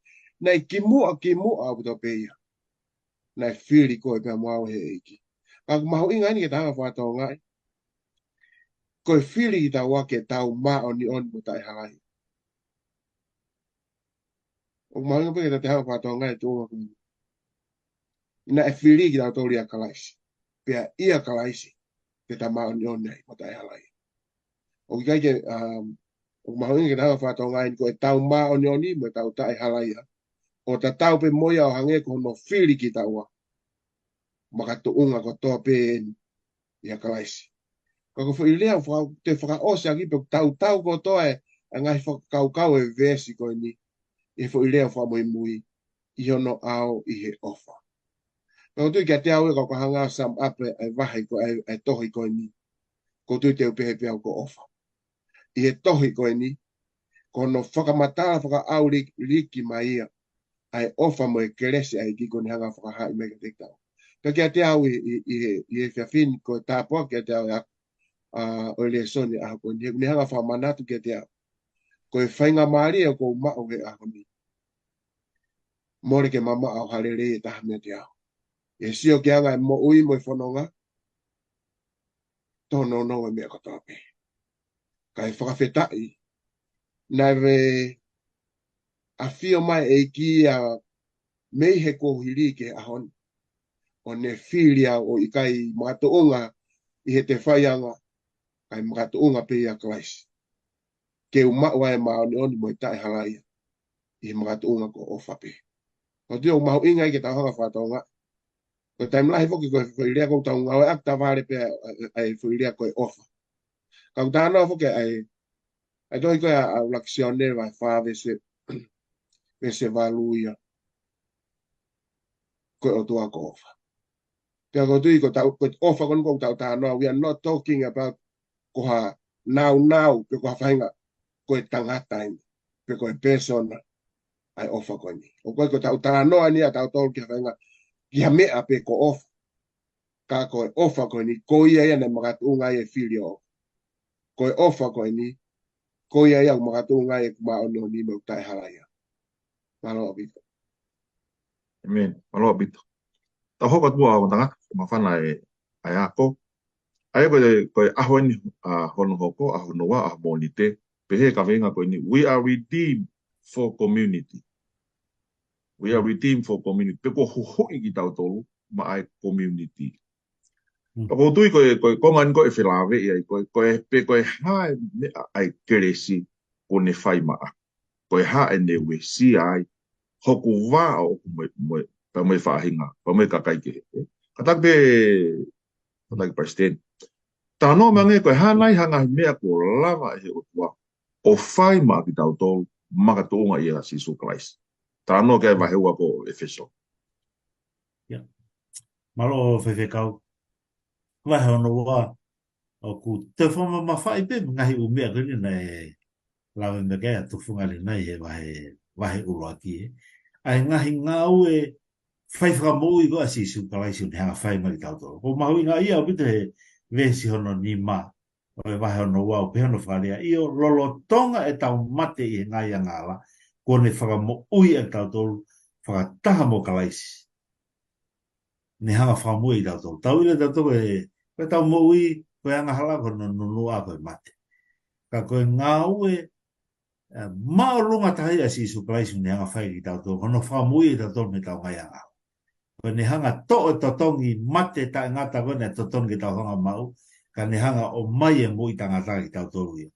naʻe kimuʻa, kimuʻa ʻaupito pē ia. Naʻe fili koe pea mo au ʻe he ʻEiki. Ka ʻoku mahuʻinga eni ke tau hanga ʻo fakatokangaʻi, ko e fili kitaua ke tau māʻoniʻoni mo taʻehalaia. ʻOku mahuʻinga pē ke tau hanga ʻo fakatokangaʻi e tuʻunga ko eni. Naʻe fili kitautolu ʻia Kalaisi. Pea ʻia Kalaisi ke tau māʻoniʻoni ai mo taʻehalaia. ʻOku ʻikai ke, um, ʻoku mahuʻinga ke tau hanga ʻo fakatokangaʻi ko ʻetau māʻoniʻoni mo ʻetau taʻehalaia, ʻo tatau pē mo ia ʻo hangē ko hono fili kitaua. Makatuʻunga kotoa pē eni ʻia Kalaisi. Ka ko e foʻi lea ʻoku faka-, te fakaʻosi ʻaki pē ʻoku tautau kotoa e, e ngaahi fakakaukau e veesi ko eni, ʻi he foʻi lea fakamuimui, ʻi hono ʻao ʻi he ʻofa. Pea ʻoku ou tui kiate au ia ka u hanga ʻo sum up e, e vahe ko ē, e, e tohi ko eni. ʻOku ou tui te u pehē pē au ko ʻofa. ʻI he tohi ko eni, ko hono fakamatala fakaʻauliki mai ia ʻa e ʻofa mo e kelesi ʻa e ʻEiki kuo ne hanga ʻo fakahaaʻi mai kiate kitaua. Pea kiate au ʻi, ʻi, ʻi he, ʻi he efiafi ni ko e tāpuaki kiate au ʻa, ʻa, ʻo e lēsoni ʻaho ko eni, he kuo ne hanga ʻo fakamanatu kiate au. Ko e faingamālie ʻoku ou maʻu he ʻaho ni. Mole ke mamaʻo ha lelei ʻe taha meiate au. ʻI he sio ki he anga e moʻui mo e fononga, tōnounou e meʻa kotoa pē. Kae fakafetaʻi, naʻe ʻafio mai e ʻEiki ia mei he kuohili ki he ʻaho ni. ʻO ne fili au ʻo ʻikai makatuʻunga ʻi heʻete faianga, kae makatuʻunga pē ʻia Kalaisi. Ke u maʻu ʻa e māʻoniʻoni mo e taʻehalaia ʻi he makatuʻunga ko e ʻofa pē. ʻOku ou tui ʻoku mahuʻinga ia ke tau hanga ʻo fakatokangaʻi. Ko e taimi lahi foki ko e foʻi lea ʻoku tau ngāueʻaki tavale pē ʻa, ʻa, ʻa e foʻi lea ko e ʻofa. Ka ʻoku talanoa foki ʻa e, ʻa e tohi ko ē ʻa, ʻa ʻUluaki Sione vahe fā veesi, veesi valu ia. Ko e ʻOtua ko e ʻofa. Pea ʻoku ou tui ko e tau, ko e ʻofa ko eni ʻoku tau talanoa, we are not talking about ko ha nāunau, pe ko ha faʻahinga, ko e tangata eni, pe ko e pēsona, ʻa e ʻofa ko eni. ʻOku ʻikai ko ʻetau talanoa eni ʻa tautolu ki ha faʻahinga, ki ha meʻa pe ko e ʻofa. Ka ko e ʻofa ko eni, ko ia ia naʻe makatuʻunga ai e fili ʻo. Ko e ʻofa ko eni, ko ia ia ʻoku makatuʻunga ai ʻeku māʻoniʻoni mo ʻeku taʻehalaia. Mālō ʻaupito. ʻĒmeni. Mālō ʻaupito. Tau hoko atu ʻa e tangata, māfana e, ʻa e ako. ʻA ia ko e, ko e ʻaho eni, ʻa, hono hoko, ʻaho hono ua, ʻaho Mōnite. Pehē kaveinga ko eni, we are redeemed for community. We are redeemed for community. Pe kuo huhuʻi kitautolu maʻa e community. Mm. ʻOku ou tui ko e, ko e konga eni ko e felāveʻi ai, ko e, ko e, pe ko e hā e meʻa ʻa e kelesi kuo ne fai maʻa. Ko e hā ʻene uesia ai, hoku vā ʻoʻoku mo e, mo e, pea mo e faʻahinga, pea mo e kakai kehe. Kātaki pē, kātaki Palesiteni. Talanoa mai angē ko e hā nai ha ngaahi meʻa kuo lava ʻe he ʻOtua ʻo fai maʻa kitautolu, makatuʻunga ʻia Sīsū Kalaisi. Talanoa ki he vahe ua ko ʻEfesō. ʻIo. Mālō Faifekau. Vahe hono ua, ʻoku te fakamamafaʻi pē ngaahi ʻū meʻa ko eni naʻe lave mai ki ai ʻa Tufunga Lina ʻi he vahe, vahe ʻuluaki ē. ʻA e ngaahi ngāue fai fakamoʻui ko ē ʻa Sīsū Kalaisi ʻoku ne hanga fai mai kitautolu. ʻOku mahuʻinga ia ʻaupito he veesi hono nima ʻo e vahe hono ua ʻoku pehē hono fakalea: ʻIo, lolotonga ʻetau mate ʻi he ngaahi angahala, kuo ne fakamoʻui ʻa kitautolu fakataha mo Kalaisi. Ne hanga fakamoʻui kitautolu. Tau ʻilo tautolu ko e, ko ʻetau moʻui, ko e angahala ko hono nunuʻa ko e mate. Ka ko e ngāue ʻa e māʻolunga taha ia ʻa Sīsū Kalaisi ne hanga fai kitautolu, hono fakamoʻui kitautolu mei heʻetau ngaahi angahala. Ko ʻene hanga toʻo e totongi mate taʻengata ko ē naʻe totonu ke tau hanga maʻu, ka ne hanga ʻomai e moʻui taʻengata kitautolu ia.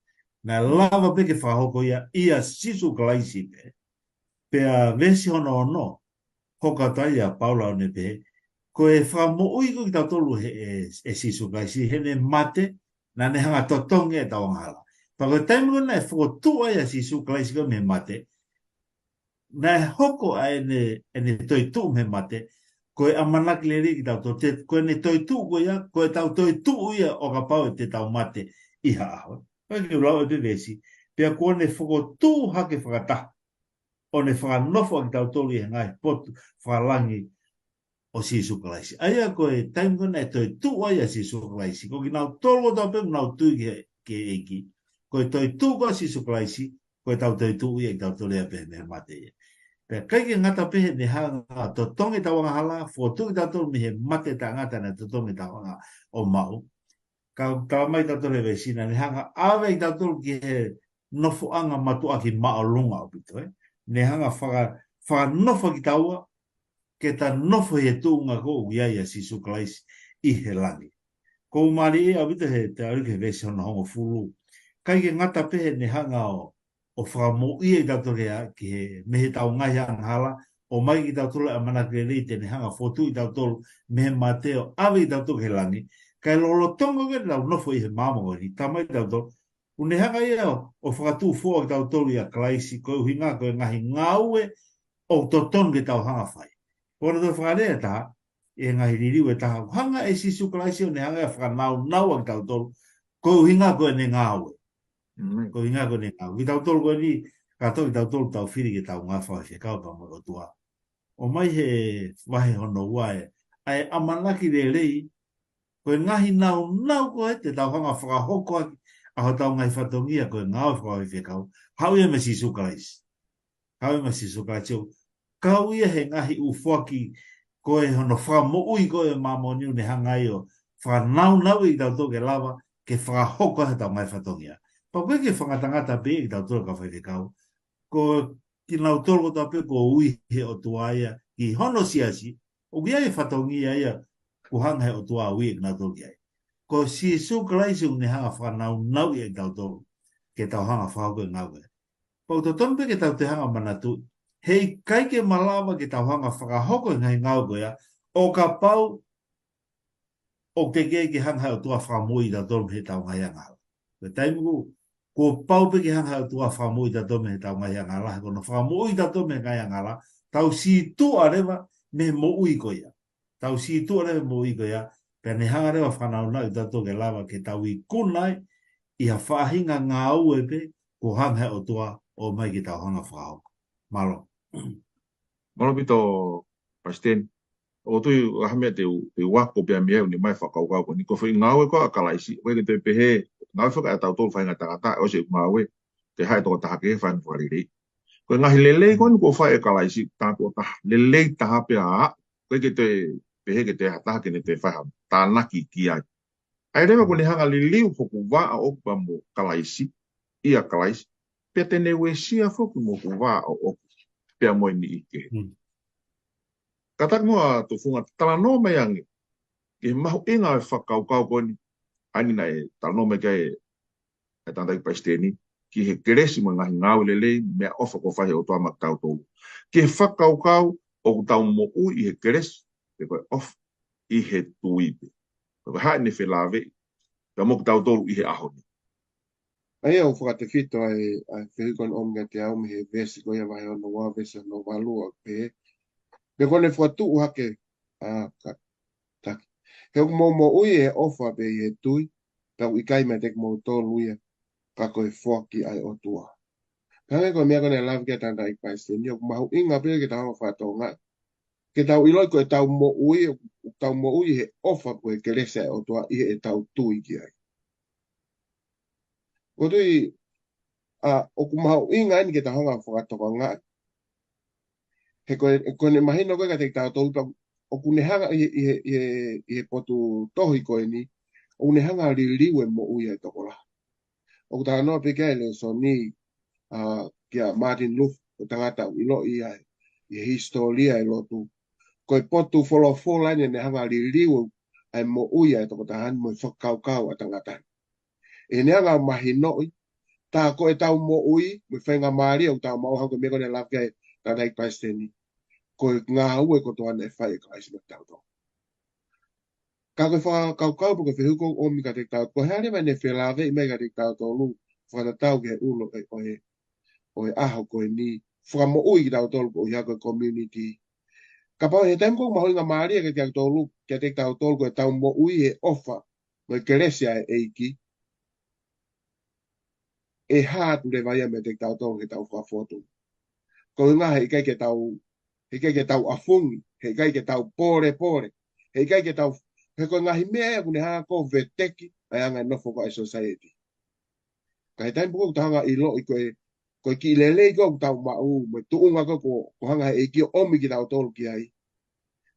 Naʻe lava pē ke fakahoko ia ʻia Sīsū Kalaisi pē. Pea veesi hono ono, hoko atu ai ʻa Paula ʻo ne pehē, ko e fakamoʻui ko ē kitautolu he, ʻe, ʻe Sīsū Kalaisi, heʻene mate, naʻa ne hanga totongi ʻetau angahala. Pea ko e taimi ko ē naʻe fokotuʻu ai ʻa Sīsū Kalaisi ko ē mei he mate, naʻe hoko ʻa ʻene, ʻene toetuʻu mei he mate, ko e ʻamanaki lelei kitautolu, te, ko ʻene toetuʻu ko ia, ko ʻetau toetuʻu ia ʻo kapau te tau mate ʻi ha ʻaho. Ko e kiʻi lau ʻe he veesi, pea kuo ne fokotuʻu hake fakataha ʻo ne fakanofo ʻa kitautolu ʻi he ngaahi potu fakalangi ʻo Sīsū Kalaisi. ʻA ia ko e taimi ko ē naʻe toetuʻu ai ʻa Sīsū Kalaisi, ko kinautolu kotoa pē ʻoku nau tui ki he, ki he ʻEiki. Ko e toetuʻu ko ē ʻa Sīsū Kalaisi, ko ʻetau toetuʻu ia ʻa kitautolu ia pē mei he mate ia. Pea ʻikai ke ngata pē heʻene hanga totongi ʻetau angahala, fokotuʻu kitautolu mei he mate taʻengata naʻe totonu ke tau hanga ʻo maʻu. Ka ʻoku talamai kitautolu he veesi naʻa ne hanga ʻave kitautolu ki he nofoʻanga mātuʻaki māʻolunga ʻaupito, ē. Ne hanga faka-, fakanofo kitaua ke ta nofo he tuʻunga ko ē ʻoku ʻi ai ʻa Sīsū Kalaisi ʻi he langi. ʻOku mālie ʻaupito he, te u ʻalu ki he veesi hono hongofulu. ʻIkai ke ngata pē heʻene hanga ʻo, ʻo fakamoʻui kitautolu ki he, ki he, mei heʻetau ngaahi angahala, ʻomai kitautolu e ʻamanaki lelei te ne hanga fokotuʻu kitautolu mei he mate ʻo ʻave kitautolu ki he langi. Kae lolotonga ko ē ʻetau nofo ʻi he māmani, talamai kitautolu, ʻoku ne hanga ia ʻo, ʻo fakatuʻufoʻou kitautolu ʻia Kalaisi, ko e ʻuhinga ko e ngaahi ngāue ʻoku totonu ke tau hanga fai. Ko hono toe fakalea ʻe taha, ʻi he ngaahi liliu ʻe taha, ʻoku hanga ʻe Sīsū Kalaisi ʻo ne hanga ia ʻo fakanaunau ʻa kitautolu, ko e ʻuhinga ko ʻene ngāue. Mm. Ko e ʻuhinga ko ʻene ngāue. Kitautolu ko eni, kātoa kitautolu tau fili ke tau ngāue fakafaifekau pea mo e ʻOtua. ʻOmai he vahe hono ua ē, ʻa e ʻamanaki lelei, ko e ngaahi naunau ko ē te tau hanga fakahoko ʻaki ʻa hotau ngaahi fatongia ko e ngāue fakafaifekau, haʻu ia mei Sīsū Kalaisi. Haʻu ia mei Sīsū Kalaisi ʻo kau ia he ngaahi ʻū foaki ko ē hono fakamoʻui ko ē māmani ʻoku ne hanga ai ʻo fakanaunau ʻa kitautolu ke lava ke fakahoko ʻa hotau ngaahi fatongia. Pea ʻoku ʻikai ke fakangatangata pē ʻa kitautolu kau faifekau. Ko kinautolu kotoa pē kuo ui he ʻOtua ia ki hono siasi, ʻoku ʻi ai e fatongia ia kuo hanga he ʻOtua ʻo ui ʻa kinautolu ki ai. Ko Sīsū Kalaisi ʻoku ne hanga fakanaunau ʻa kitautolu ke tau hanga fakahoko e ngāue. Pea ʻoku totonu pē ke tau toe hanga manatu, heʻikai ke malava ke tau hanga fakahoko e ngaahi ngāue ko ia, ʻo kapau ʻoku teʻeki ke hanga he ʻOtua ʻo fakamoʻui kitautolu mei heʻetau ngaahi angahala. Ko e taimi ko ē, kuo pau pē ke hanga he ʻOtua ʻo fakamoʻui kitautolu mei heʻetau ngaahi angahala, he ko hono fakamoʻui kitautolu mei he ngaahi angahala, tau sītuʻa leva mei he moʻui ko ia. Tau sītuʻa leva mei he moʻui ko ia, pea ne hanga leva ʻo fakanaunau ʻa kitautolu ke lava ke tau ikuna ai ʻi ha faʻahinga ngāue pē kuo hanga he ʻOtua ʻo ʻomai ke tau hanga ʻo fakahoko. Mālō. Mālō ʻaupito, Palesiteni. ʻOku ou tui ʻoku ʻi ai ha meʻa te u, te u ako pē mei ai ʻoku ne ʻomai e fakakaukau ko eni. Ko e foʻi ngāue ko ē ʻa Kalaisi, ʻoku ʻikai ke toe pehē, ngāue faka-, ʻa tautolu faʻahinga tangata, ʻosi ʻeku ngāue, ke haʻu e tokotaha kehe ʻo fai e fakalelei. Ko e ngaahi lelei ko eni kuo fai ʻe Kalaisi, tātuʻo taha, lelei taha pē ʻaʻaku, ʻoku ʻikai ke toe pehē ke toe ʻi ai ha taha ke ne toe fai ha tānaki ki ai. ʻA ia leva kuo ne hanga ʻo liliu hoku vā ʻoʻoku pea mo Kalaisi, ʻia Kalaisi, pea te ne uesia foki mo hoku vā ʻoʻoku, pea mo e niʻihi kehe. Mm. Kātaki muʻa Tufunga, talanoa mai ange ki he mahuʻinga ʻo e fakakaukau ko eni, ʻa eni naʻe talanoa mai ki ai e tangataʻeiki Palesiteni, ki he kelesi mo e ngaahi ngāue lelei, meʻaʻofa kuo fai he ʻOtua maʻa kitautolu. Ki he fakakaukau ʻoku tau moʻui ʻi he kelesi, pe ko e ʻofa, ʻi he tui pē. Ko e hā ʻene felāveʻi pea mo kitautolu ʻi he ʻaho ni. ʻA ia ʻoku fakatefito ai ʻa e fehuʻi ko eni ʻomi kiate au mei he veesi ko ia vahe hono ua, veesi hono valu ʻoku pehē, pea kuo ne fokotuʻu hake, ʻa, ka, taki. He ʻoku mou moʻui ʻi he ʻofa pea ʻi he tui, pea ʻoku ʻikai meiate kimoutolu ia, ka ko e foaki ʻa e ʻOtua. Pea hangē ko e meʻa ko ē naʻe lave ki ai e tangataʻeiki Palesiteni, ʻoku mahuʻinga pē ke tau hanga ʻo fakatokangaʻi ke tau ʻiloʻi ko ʻetau moʻui, ʻoku tau moʻui he ʻofa ko e kelesi ʻa e ʻOtua ʻi heʻetau tui ki ai. ʻOku ou tui, ʻa, ʻoku mahuʻinga eni ke tau hanga ʻo fakatokangaʻi. He ko e, ko ʻene mahino ko ē kiate kitautolu pea ʻoku ne hanga ʻi he, ʻi he, ʻi he, ʻi he potu tohi ko eni, ʻoku ne hanga ʻo liliu e moʻui ʻa e tokolahi. ʻOku talanoa pē ki ai e lēsoni, ʻa, kia Martin Luther, ko e tangata ʻoku ʻiloʻi ia ʻi he hisitōlia e lotu. Ko e potu folofola eni ne hanga ʻo liliu ʻa e moʻui ʻa e tokotaha ni mo e fakakaukau ʻa e tangata ni. ʻI heʻene hanga ʻo mahinoʻi, tā ko ʻetau moʻui, mo e faingamālie ʻoku tau maʻu, hangē ko e meʻa ko ē naʻe lave ki ai e tangataʻeiki palesiteni. Ko e ngāue kotoa naʻe fai ʻe Kalaisi maʻatautolu. Ka ko e fakakaukau pe ko e fehuʻi ʻoku ʻomi kiate kitautolu, ko e hā leva ʻene felāveʻi mai kiate kitautolu, fakatatau ki he ulo ʻo e, ʻo e, ʻo e ʻaho ko eni, fakamoʻui kitautolu koeʻuhi ko e community. Kapau ʻi he taimi ko ē ʻoku mahuʻingamālie kiate kitautolu, kiate kitautolu ko ʻetau moʻui he ʻofa mo e kelesi ʻa e ʻEiki, ʻe hā atu leva ia meiate kitautolu ke tau fakafotu. Koeʻuhi he ʻikai ke tau, he ʻikai ke tau ʻafungi, he ʻikai ke tau pōlepole, he ʻikai ke tau, he ko e ngaahi meʻa ia ʻoku ne hanga ʻo veteki ʻa e anga e nofo ko ē ʻa e society. Ka ʻi he taimi pē ko ē ʻoku tau hanga ʻo ʻiloʻi ko e, ko e kiʻi lelei ko ē ʻoku tau maʻu, mo e tuʻunga ko ē ʻoku, ʻoku hanga he ʻEiki ʻo ʻomi kitautolu ki ai.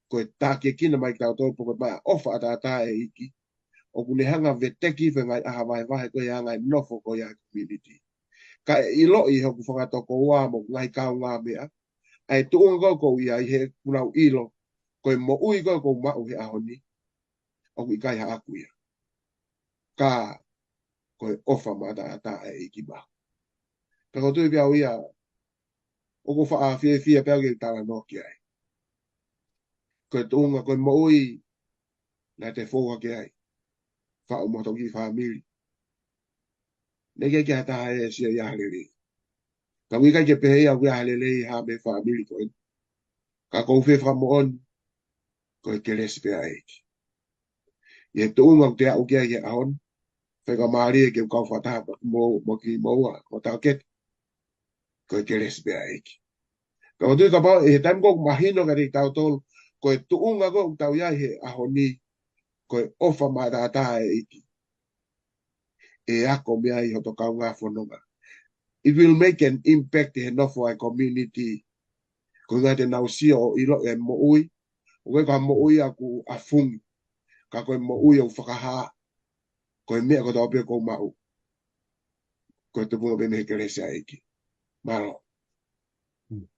Ko e takiekina mai kitautolu pe ko e maʻu ʻofa ʻataʻatā ʻa e ʻEiki. ʻOku ne hanga ʻo veteki he ngaahi ʻaho vahevahe ko e anga e nofo ko ia ʻa e community. Ka ʻe ʻiloʻi ʻe hoku fanga tokoua mo e ngaahi kaungāmeʻa, ʻa e tuʻunga ko ē ʻoku ou ʻi ai he ʻoku nau ʻilo, ko e moʻui ko ē ʻoku ou maʻu he ʻaho ni, ʻoku ʻikai haʻaku ia. Ka ko e ʻofa maʻataʻatā ʻa e ʻEiki maʻaku. Pea ʻoku ou tui pē au ia, ʻoku ou faʻa fiefia pē au ke talanoa ki ai. Ko e tuʻunga ko e moʻui naʻa te fou hake ai. Faʻu mo hoto kiʻi fāmili. Naʻe ʻikai ke ʻi ai ha taha ʻe sio ia ha lelei. Ka ʻoku ʻikai ke pehē ia ʻoku ʻi ai ha lelei ha meʻa he fāmili ko eni. Ka ʻoku ou fie fakamoʻoni, ko e kelesi pē ʻa e ʻEiki. ʻI he tuʻunga ʻoku te aʻu ki ai he ʻaho ni, faingamālie ke u kau fakataha mo, mo kimoua, mo taʻokete. Ko e kelesi pē ʻa e ʻEiki. Ka ʻoku ou tui kapau, ʻi he taimi ko ē ʻoku mahino kiate kitautolu, ko e tuʻunga ko ē ʻoku tau ʻi ai he ʻaho ni, ko e ʻofa maʻataʻatā ʻa e ʻEiki. ʻE ako mei ai hoto kaungā fononga. It will make an impact he nofo ʻa e community. Koeʻuhi te nau sio ʻo ʻiloʻi e moʻui. ʻOku ʻikai ko ha moʻui ʻoku ʻafungi. Ka ko e moʻui ʻoku fakahā. Ko e meʻa kotoa pē ʻoku ou maʻu, ko e tupunga pē mei he kelesi ʻa e ʻEiki. Mālō.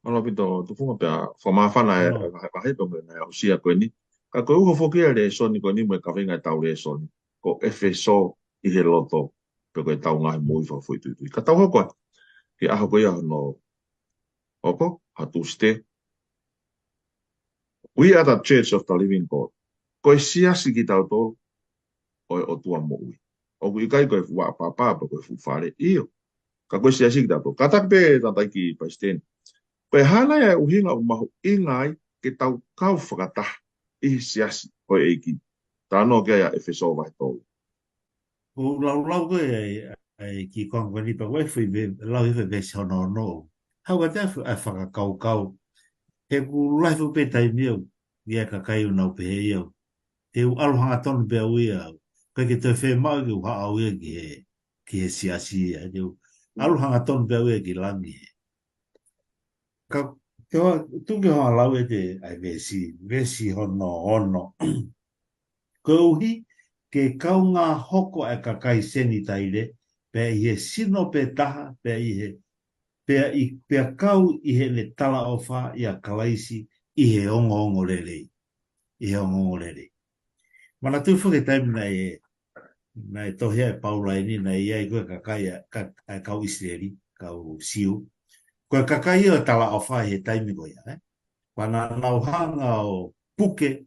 Mālō ʻaupito, tupunga pea fakamāfana e, ʻo, e vahevahe pē mo e ngaahi aʻusia ko eni. Ka ko e uho foki ia e lēsoni ko eni mo e kaveinga ʻetau lēsoni, ko ʻEfesō ʻi he loto, pe ko ʻetau ngaahi moʻui fakafoʻituitui. Ka tau hoko atu ki he ʻaho ko ia hono hoko, ha Tūsite. We are the church of the living God. Ko e siasi kitautolu ʻo e ʻOtua moʻui. ʻOku ʻikai ko e fuʻu vaʻa papa pe ko e fuʻu fale, ʻio. Ka ko e siasi kitautolu. Kātaki pē tangataʻeiki palesiteni. Ko e hā nai e ʻuhinga ʻoku mahuʻinga ai ke tau kau fakataha ʻi he siasi ʻo e ʻEiki. Talanoa ki ai ʻa ʻEfesō vahe tolu. ʻOku laulau ko ē ʻa e, ʻa e kiʻi konga ko eni pea ko e foʻi ve-, lau ʻi he foʻi veesi hono ono. Haʻu kiate au ʻa e fakakaukau. He ʻoku lahi foki pē taimi au, ʻi he kakai ʻoku nau pehē au. Te u ʻalu hangatonu pē au ia au. ʻIkai ke toe fiemaʻu ke u haʻu au ia ki he, ki he siasi ia. Te u ʻalu hangatonu pē au ia ki langi he. Ka, te u tuku ke u hanga ʻo lau ʻe te ʻa e veesi, veesi hono ono. Koeʻuhi ke kaungā hoko ʻa e kakai Senitaile, pea ʻi he sino pē taha, pea ʻi he, pea ʻi, pea kau ʻi heʻene talaʻofa ʻia Kalaisi ʻi he ongoongolelei. ʻI he ongoongolelei. Manatuʻi foki e taimi naʻe, naʻe tohi ai ʻe Paula eni, naʻe ʻi ai ko ē kakai ʻa, ka-, ʻa e kau ʻIsileli, kau Siu. Ko e kakai ʻo e talaʻofa ʻi he taimi ko ia, ē? Pea naʻa nau hanga ʻo puke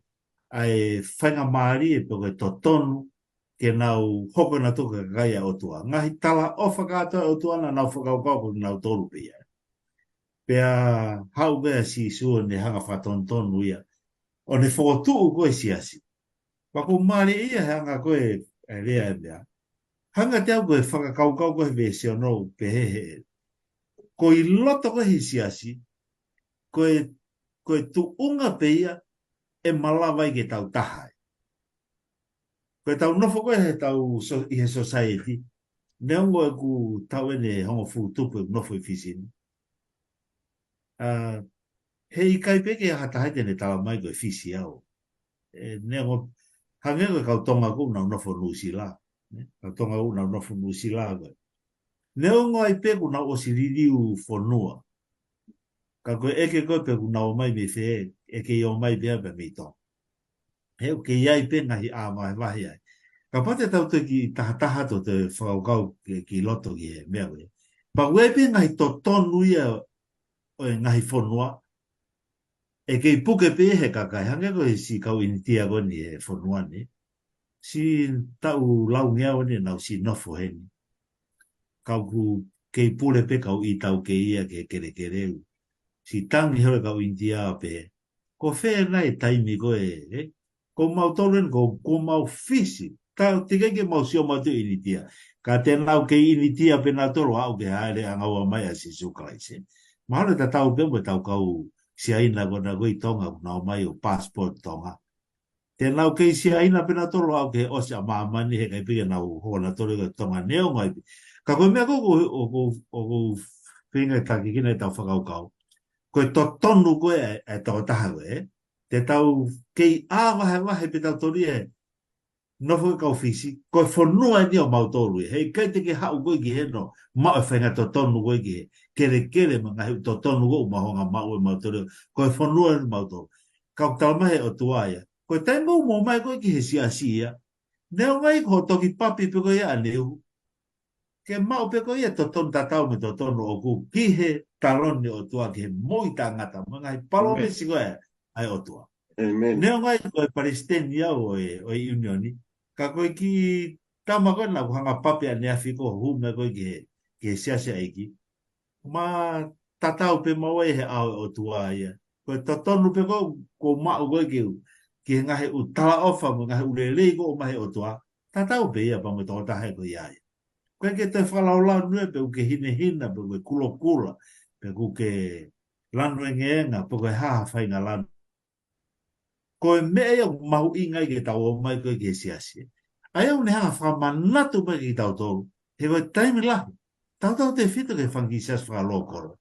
ʻa e faingamālie pe ko e totonu ke nau hoko nautolu ko e kakai ʻa e ʻOtua. Ngaahi talaʻofa kātoa ʻa e ʻOtua naʻa nau fakakaukau ko kinautolu pē ia. Pea haʻu pē ʻa Sīsū ʻo ne hanga fakatonutonu ia. ʻO ne fokotuʻu ko ē siasi. Pea ʻoku mālie ia he anga ko ē e lea e meʻa. Hanga ʻe au ko e fakakaukau ko ē he veesi ono pehē he. Ko ʻi loto ko ē he siasi, ko e, ko e tuʻunga pē ia ʻe malava ai ke tau taha ai. Ko e tau nofo ko ē he tau so, ʻi he society, neongo ʻeku tau ʻeni ʻe hongofulu tupu ʻeku nofo ʻi Fisi ni. ʻA, he ʻikai pē ke ʻi ai ha taha te ne tala mai ko e Fisi au. ʻE, neongo, hangē ko e kau Tonga ʻoku nau nofo Nuʻusila. Ne? Kau Tonga ʻoku nau nofo Nuʻusila ko ē. Neongo ai pē ʻoku nau ʻosi liliu fonua. Ka ko e ʻeke ko ē pe ʻoku nau ō mai mei fē, ʻe kei ō mai pē ia pē mei Tonga. He ʻoku kei ʻi ai pē ngaahi ʻā vahevahe ai. Kapau te tau toe kiʻi tahataha atu ʻo toe fakakaukau ki, ki loto ki he meʻa ko ē. Pea ʻoku ʻi ai pē ngaahi totonu ia ʻo e ngaahi fonua, ʻe kei puke pē he kakai, hangē ko e siʻi kau ʻInitia ko eni he fonua ni. Siʻi taʻu laungeau ʻeni ʻenau siʻi nofo heni. Ka ʻoku kei pule pē kau ʻItau kei ia ki he kelekele. Siʻi tangi holo kau ʻInitia pē. Ko fē nai e taimi ko ē, ē? Ko mautolu eni, ko, ko mau Fisi. Tau, teʻeki ke mau sio mautolu ʻInitia. Ka te nau kei ʻInitia pē nautolu ʻo aʻu ki he hāʻele ʻanga ua mai ʻa Sīsū Kalaisi. Mahalo tatau pē mo e tau kau Siaina ko ena ko ē ʻi Tonga, ʻoku nau ō mai ʻo passport Tonga. Te nau kei Siaina pē nautolu ʻo aʻu ki he ʻosi ʻa māmani he ʻikai pē ke nau hoko nautolu ko e Tonga neongo ai pē. Ka ko e meʻa ko ē ʻoku, ʻoku, ʻoku feinga ke taki kina ʻetau fakakaukau. Ko e totonu ko ē ʻa e, ʻa e tokotaha ko ē. Te tau kei ʻā vahevahe pē tautolu ia he nofo ʻa e kau Fisi, ko e fonua eni ʻo mautolu ia. He ʻikai te ke haʻu koe ki heni ʻo maʻu e faʻahinga totonu ko ē ki he kelekele mo e ngaahi totonu ko ē ʻoku mau hanga ʻo maʻu ʻe mautolu. Ko e fonua eni ʻo mautolu. Ka ʻoku talamai ʻe he ʻOtua ia. Ko e taimi ʻoku mou ō mai ko ē ki he siasi ia. Neongo ai ko e toki papi pē ko ia ʻaneuhu. Ke maʻu pē ko ia e totonu tatau mo e totonu ʻoku ki he taloni ʻo e ʻOtua ki he moʻui taʻengata mo e ngaahi palōmesi ko ē ʻa e ʻOtua. ʻĒmeni. Neongo ai ko e palesiteni au ʻo e, ʻo e ʻiunioni. Ka ko e kiʻi tama ko ena ʻoku hanga ʻo papi ʻaneafi ko ē ʻo hū mai ko ē ki he, ki he siasi ʻa e ʻEiki. Ma tatau pē maua ia he ʻao ʻo e ʻOtua ia. Ko e totonu pē ko ē ʻoku maʻu ko ē ki he, ki he ngaahi ʻū talaʻofa mo e ngaahi ʻū lelei ko ē ʻomai ʻe he ʻOtua. Tatau pē ia pea mo e tokotaha ko ia ia. ʻOku ʻikai ke toe fakalaulaunoa pē ʻoku ke hinehina, pe ʻoku ke kulokula, pe ʻoku ke lanu engeenga, pe ʻoku ke hā ha faʻahinga lanu. Ko e meʻa ia ʻoku mahuʻinga ai ke tau ō mai ko ē ki he siasi. ʻA ia ʻoku ne hanga ʻo fakamanatu mai kiate kitautolu. He ko e taimi lahi. Tautautefito ki he fanga kiʻi siasi fakalokolo.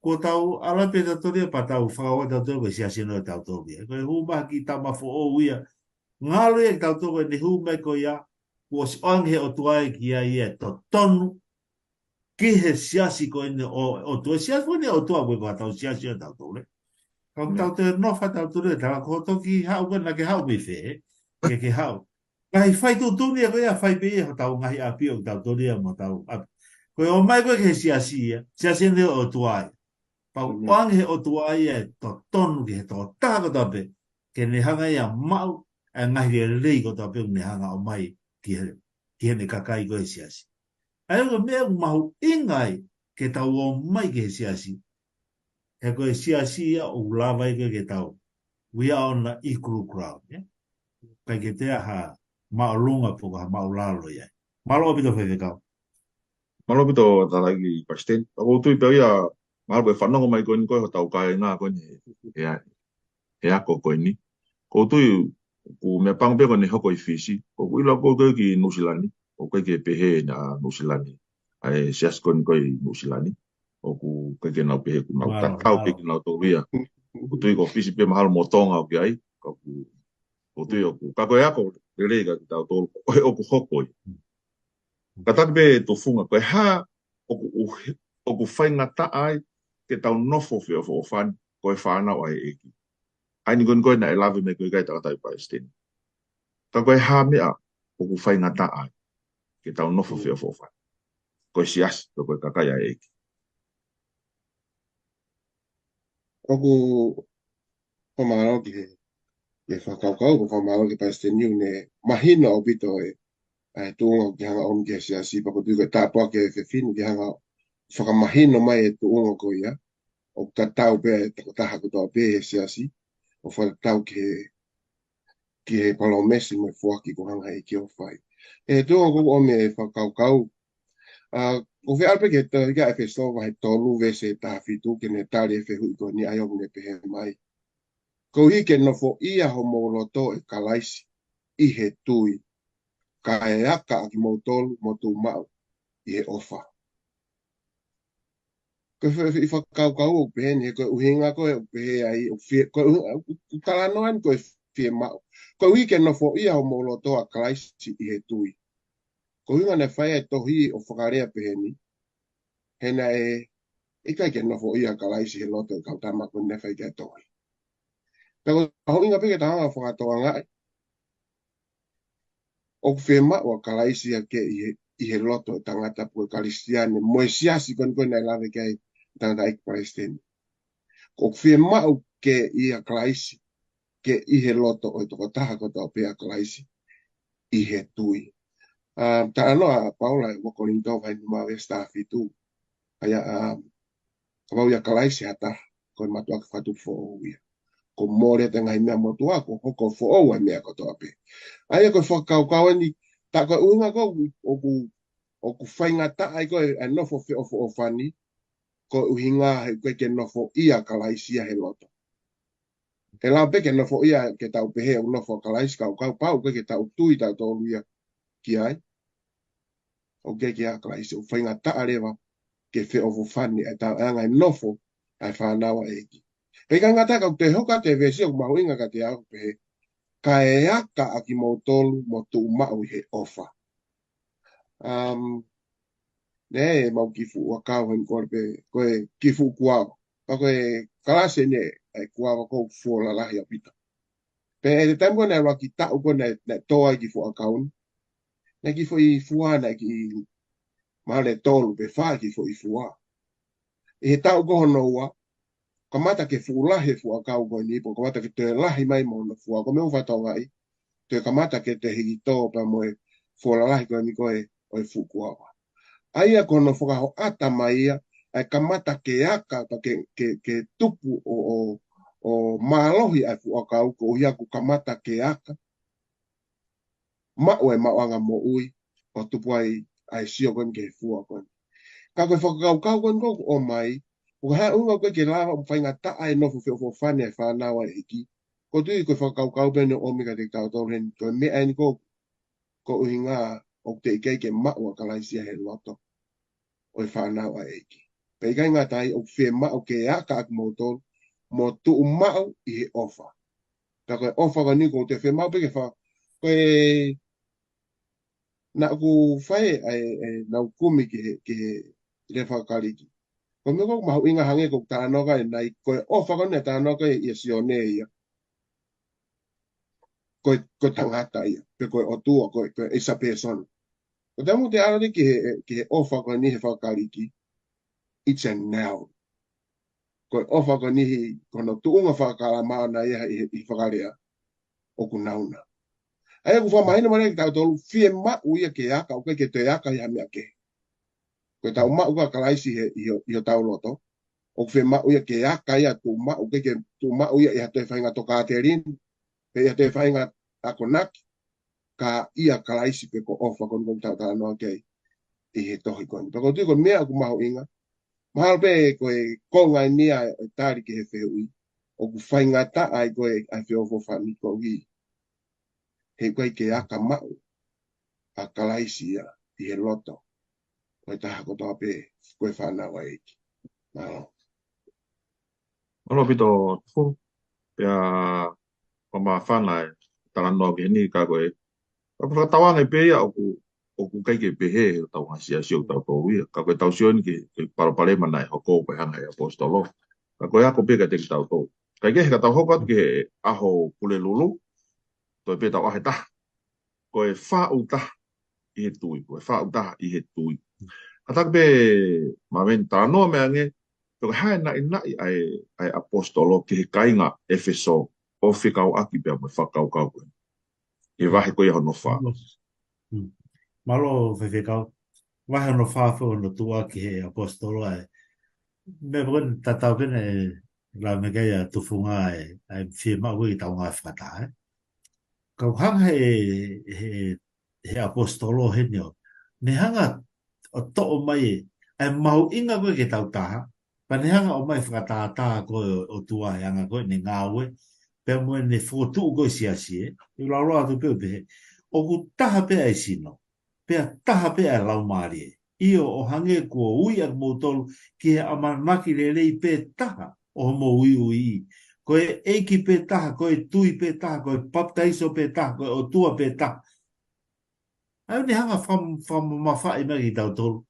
Ko ʻetau ʻalu pē tautolu ia pea tau fakakaukau tautolu ko e siasi eni ʻo tautolu ia. Ko e hū mai ha kiʻi tama foʻou ia. Ngalo ia kiate tautolu ko eni hū mai ko ia. Kuo ʻosi ʻoange ʻe he ʻOtua ia ki ai ia e totonu ki he siasi ko eni ʻo, ʻOtua, siasi ko eni ʻOtua ko e ko ʻetau siasi ʻo tautolu. Ka ʻoku tau toe nofo tautolu ia, tala ko e toki haʻu ko ena ke haʻu mei fē, ke ke haʻu. Ngaahi fai tuʻutuʻuni ia ko ia, fai pē ia hotau ngaahi ʻapi ʻo tautolu ia mo hotau ʻapi. Ko e ō mai ko ē ki he siasi ia, siasi eni ʻo ʻOtua ia. Pea ʻoange ʻe he ʻOtua ia e totonu ki he tokotaha kotoa pē, ke ne hanga ia ʻo maʻu e ngaahi lelei kotoa pē ʻoku ne hanga ʻo ʻomai ki he, ki heʻene kakai ko e siasi. ʻA ia ko e meʻa ʻoku mahuʻinga ai ke tau ō mai ki he siasi. He ko e siasi ia ʻoku lava ai ko ē ke tau. We are on the equal ground, yeah? ʻIkai ke toe ʻi ai ha māʻolunga pe ko ha māʻulalo ia. Mālō ʻaupito faifekau. Mālō ʻaupito tangataʻeiki palesiteni. ʻOku ou tui pē ia, mahalo ko e fanongo mai ko eni ko ē hotau kāinga ko eni he, he, he ako ko eni. ʻOku ou tui, ʻoku meʻapango pē ko eni hoko ʻi Fisi. ʻOku ʻilo ko ē ki Nuʻusila ni. ʻOku ʻikai ke pehē ʻa Nuʻusila ni. ʻA e siasi ko eni ko ē ʻi Nuʻusila ni. ʻOku ʻikai ke nau pehē ʻoku nau tatau pē kinautolu ia. ʻOku ou tui ko Fisi pē mahalo mo Tonga ʻoku ʻi ai. Ka ʻoku, ʻoku ou tui ʻoku. Ka ko e ako lelei kiate kitautolu. ʻOku hoko ia. Kātaki pē tufunga, ko e hā ʻoku, ʻoku, ʻoku faingataʻa ai ke tau nofo feʻofoʻofani, ko e fānau ʻa e ʻEiki. ʻA eni ko eni ko ē naʻe lave mai ko ē ki ai tangataʻeiki palesiteni. Ka ko e hā meʻa ʻoku faingataʻa ai ke tau nofo feʻofoʻofani, ko e siasi, ko e kakai ʻa e ʻEiki. ʻOku fakamālō ki he, ki he fakakaukau, ʻoku fakamālō ki he palesiteni ʻoku ne mahino ʻaupito e, ʻa e tuʻunga ʻoku ke hanga ʻo ʻomi ki he siasi, pea ʻoku ou tui ko e tāpuaki ki he fefine ke hanga ʻo fakamahino mai e tuʻunga ko ia, ʻoku tatau pē e tokotaha kotoa pē he siasi, ʻo fakatatau ki he, ki he palōmesi mo e foaki kuo hanga ʻe he ʻEiki ʻo fai. ʻE tuʻunga ʻoku ou ʻomi e fakakaukau, ʻOku ou fie ʻalu pē ki he tohi ʻa ʻEfesō vahe tolu veesi taha fitu ke ne tali e fehuʻi ko eni ʻa ia ʻoku ne pehē mai. Koeʻuhi ke nofoʻia homou loto ʻe Kalaisi ʻi he tui, kae aka ʻa kimoutolu mo tuʻu maʻu ʻi he ʻofa. Ko e fe-, fe-, fakakaukau ʻoku pehē ni, he ko e ʻuhinga ko ē ʻoku pehē ai, ʻoku fie-, ko e ʻuhi-, ʻoku talanoa ni ko e fiemaʻu. Koeʻuhi ke nofoʻia homou loto ʻa Kalaisi ʻi he tui. Ko e ʻuhinga naʻe fai ai e tohi ʻo fakalea pehē ni. He naʻe ʻikai ke nofoʻia ʻa Kalaisi he loto ʻo e kau tama ko ē naʻe fai ki ai e tohi. Pea ko e mahuʻinga pē ke tau hanga ʻo fakatokangaʻi. ʻOku fiemaʻu ʻa Kalaisi ia ke ʻi he, ʻi he loto ʻo e tangata pe ko e Kalisitiane, mo e siasi ko eni ko ē naʻe lave ki ai e tangataʻeiki palesiteni. ʻOku fiemaʻu ke ʻi ai ʻa Kalaisi, ke ʻi he loto ʻo e tokotaha kotoa pē ʻa Kalaisi, ʻi he tui. ʻA, talanoa ʻa Paula ʻi he ua Kolinitō vahe nima veesi taha fitu. ʻA ia, ʻa, kapau ʻia Kalaisi ha taha, ko e mātuʻaki fakatupu foʻou ia. Kuo mole ʻa e ngaahi meʻa motuʻa, kuo hoko foʻou ʻa e meʻa kotoa pē. ʻA ia ko e fakakaukau eni, tā ko e ʻuhinga ko ē ʻoku, ʻoku faingataʻa ai ko ē ʻa e nofo feʻofoʻofani, ko e ʻuhinga he ʻoku ʻikai ke nofoʻia ʻa Kalaisi ia he loto. ʻE lava pē ke nofoʻia ke tau pehē ʻoku nofo ʻa Kalaisi, ka ʻoku pau ke, ke tau tui tautolu ia ki ai. ʻOku ʻikai ke ʻi ai ʻa Kalaisi, ʻoku faingataʻa leva ke feʻofoʻofani ʻa e tau anga e nofo ʻa e fānau ʻa e ʻEiki. Pea ʻikai ngata ai ka ʻoku toe hoko atu e veesi ʻoku mahuʻinga kiate au pehē, kae aka ʻa kimoutolu mo tuʻu maʻu ʻi he ʻofa. Um, ne, mau kiʻi fuʻu ʻakau heni kole pē, ko e kiʻi fuʻu kuava. Pea ko e kalasi eni ʻa e kuava ʻoku fuʻu lalahi ʻaupito. Pea ʻi he taimi ko ē naʻe ʻuluaki taʻu ko ē naʻe, naʻe tō ai e kiʻi fuʻu ʻakau ni. Naʻe kiʻi foʻi fua, naʻe kiʻi mahalo ʻe tolu pe fā e kiʻi foʻi fua. ʻI he taʻu ko hono ua, kamata ke fuʻu lahi e fuʻu ʻakau ko eni, pea kamata ke toe lahi mai mo hono fua, ko e meʻa ʻoku fakatokangaʻi, toe kamata ke toe hiki tō pea mo e fuʻu lalahi ko eni ko ē ʻo e fuʻu kuava. ʻA ia ko hono fakahoʻata mai ia, ʻa e kamata ke aka, pea ke, ke, ke tupu ʻo, ʻo, ʻo mālohi ʻa e fuʻu ʻakau, koeʻuhi ʻoku kamata ke aka, maʻu e maʻuʻanga moʻui, ʻo tupu ai ʻa e sio ko eni ki he fua ko eni. Ka ko e fakakaukau ko eni ʻoku ʻomai, ʻoku hā ʻuhinga ko ē ke lava ʻo faingataʻa e nofo feʻofoʻofani ʻa e fānau ʻa e ʻEiki. ʻOku ou tui ko e fakakaukau pē eni ʻoku ʻomi kiate kitautolu heni, ko e meʻa eni ko ē, ko e ʻuhinga ʻoku teʻeki ai ke maʻu ʻa Kalaisi ia he loto ʻo e fānau ʻa e ʻEiki. Pea ʻikai ngata ai, ʻoku fiemaʻu ke aka ʻa kimoutolu mo tuʻu maʻu ʻi he ʻofa. Pea ko e ʻofa ko eni ʻoku ou tui ʻe fiemaʻu pē ke fa-, ko e naʻa ku fai ʻa e, ʻa e, naʻa ku kumi ki he, ki he lea fakaKalisi. Ko e meʻa ʻoku mahuʻinga hangē ko e talanoa ko ē naʻe, ko e ʻofa ko eni naʻe talanoa ki ai ʻa Sione ia. Ko e, ko e tangata ia, pe ko e ʻOtua, ko e, ko e isa pēsona. Ko e taimi ʻoku te ʻalu ki he, ki he ʻofa ko eni he fakaKalisi, it's a noun. Ko e ʻofa ko eni, ko hono tuʻunga fakakalama ʻona ia ʻi he, ʻi he fakalea, ʻoku nauna. ʻA ia ʻoku fakamahino mai kiate kitautolu, fiemaʻu ia ke aka, ʻoku ʻikai ke toe aka ia ha meʻa kehe. Ko ʻetau maʻu ko ē ʻa Kalaisi he, ʻi ho, ʻi hotau loto, ʻoku fiemaʻu ia ke aka ia tuʻu maʻu, ʻikai ke tuʻu maʻu ia ʻi ha toe faʻahinga tokāteline, pe ʻi ha toe faʻahinga akonaki, ka ʻia Kalaisi pē ko e ʻofa ko eni ʻoku tau talanoa ki ai ʻi he tohi ko eni. Pea ʻoku ou tui ko e meʻa ʻoku mahuʻinga, mahalo pē ko e konga eni ia ʻo e tali ki he fehuʻi, ʻoku faingataʻa ai ko ē ʻa e feʻofoʻofani koeʻuhi he ʻoku ʻikai ke aka maʻu ʻa Kalaisi ia ʻi he loto ʻo e taha kotoa pē ko e fānau ʻa e ʻEiki. Mālō. Mālō ʻaupito, Tufu. Pea ʻoku māfana e talanoa ki heni ka ko e, ka ko e fakatauange pē ia ʻoku, ʻoku ʻikai ke pehē ʻe hotau ngaahi siasi ʻo tautolu ia. Ka ko ʻetau sio eni ki he, ki he palopalema naʻe hoko ko e hanga ʻe he ʻaposetolo. Ka ko e ako pē kiate kitautolu. Kae kehe ka tau hoko atu ki he ʻaho Pulelulu, toe pē tau ʻaho ʻe taha. Ko e faʻu taha ʻi he tui, ko e faʻu taha ʻi he tui. Kātaki pē Maveni talanoa mai ange, pe ko e hā e naʻinaʻi ʻa e, ʻa e ʻaposetolo ki he kāinga ʻEfesō ʻo fekauʻaki pea mo e fakakaukau ko ē. ʻI he vahe ko ia hono fā. Mm. Mālō Faifekau. Vahe hono fā foki hono tuʻu ki he ʻaposetolo ʻa e. Meʻa ko ē tatau pē naʻe lave ki ai ʻa Tufunga ʻa e, ʻa e fiemaʻu ʻetau ngāue fakataha, ē. Ka ʻoku hanga he, he, he ʻaposetolo heni ʻo ne hanga ʻo toʻo mai ē, ʻa e mahuʻinga ko ē ke tau taha, pea ne hanga ʻo ʻomai fakatātā ko ē ʻo e ʻOtua he anga ko ē ʻene ngāue, pea mo ʻene fokotuʻu ko ē siasi ē, ʻi he laulā atu pē ʻo pehē, ʻoku taha pē ʻa e sino, pea taha pē ʻa e laumālie. ʻIo, ʻo hangē kuo ui ʻa kimoutolu ki he ʻamanaki lelei pē taha ʻo hoʻomou uiuiʻi. Ko e ʻEiki pē taha, ko e tui pē taha, ko e papitaiso pē taha, ko e ʻOtua pē taha. ʻA ia ʻoku ne hanga fam-, fakamamafaʻi mai kiate kitautolu.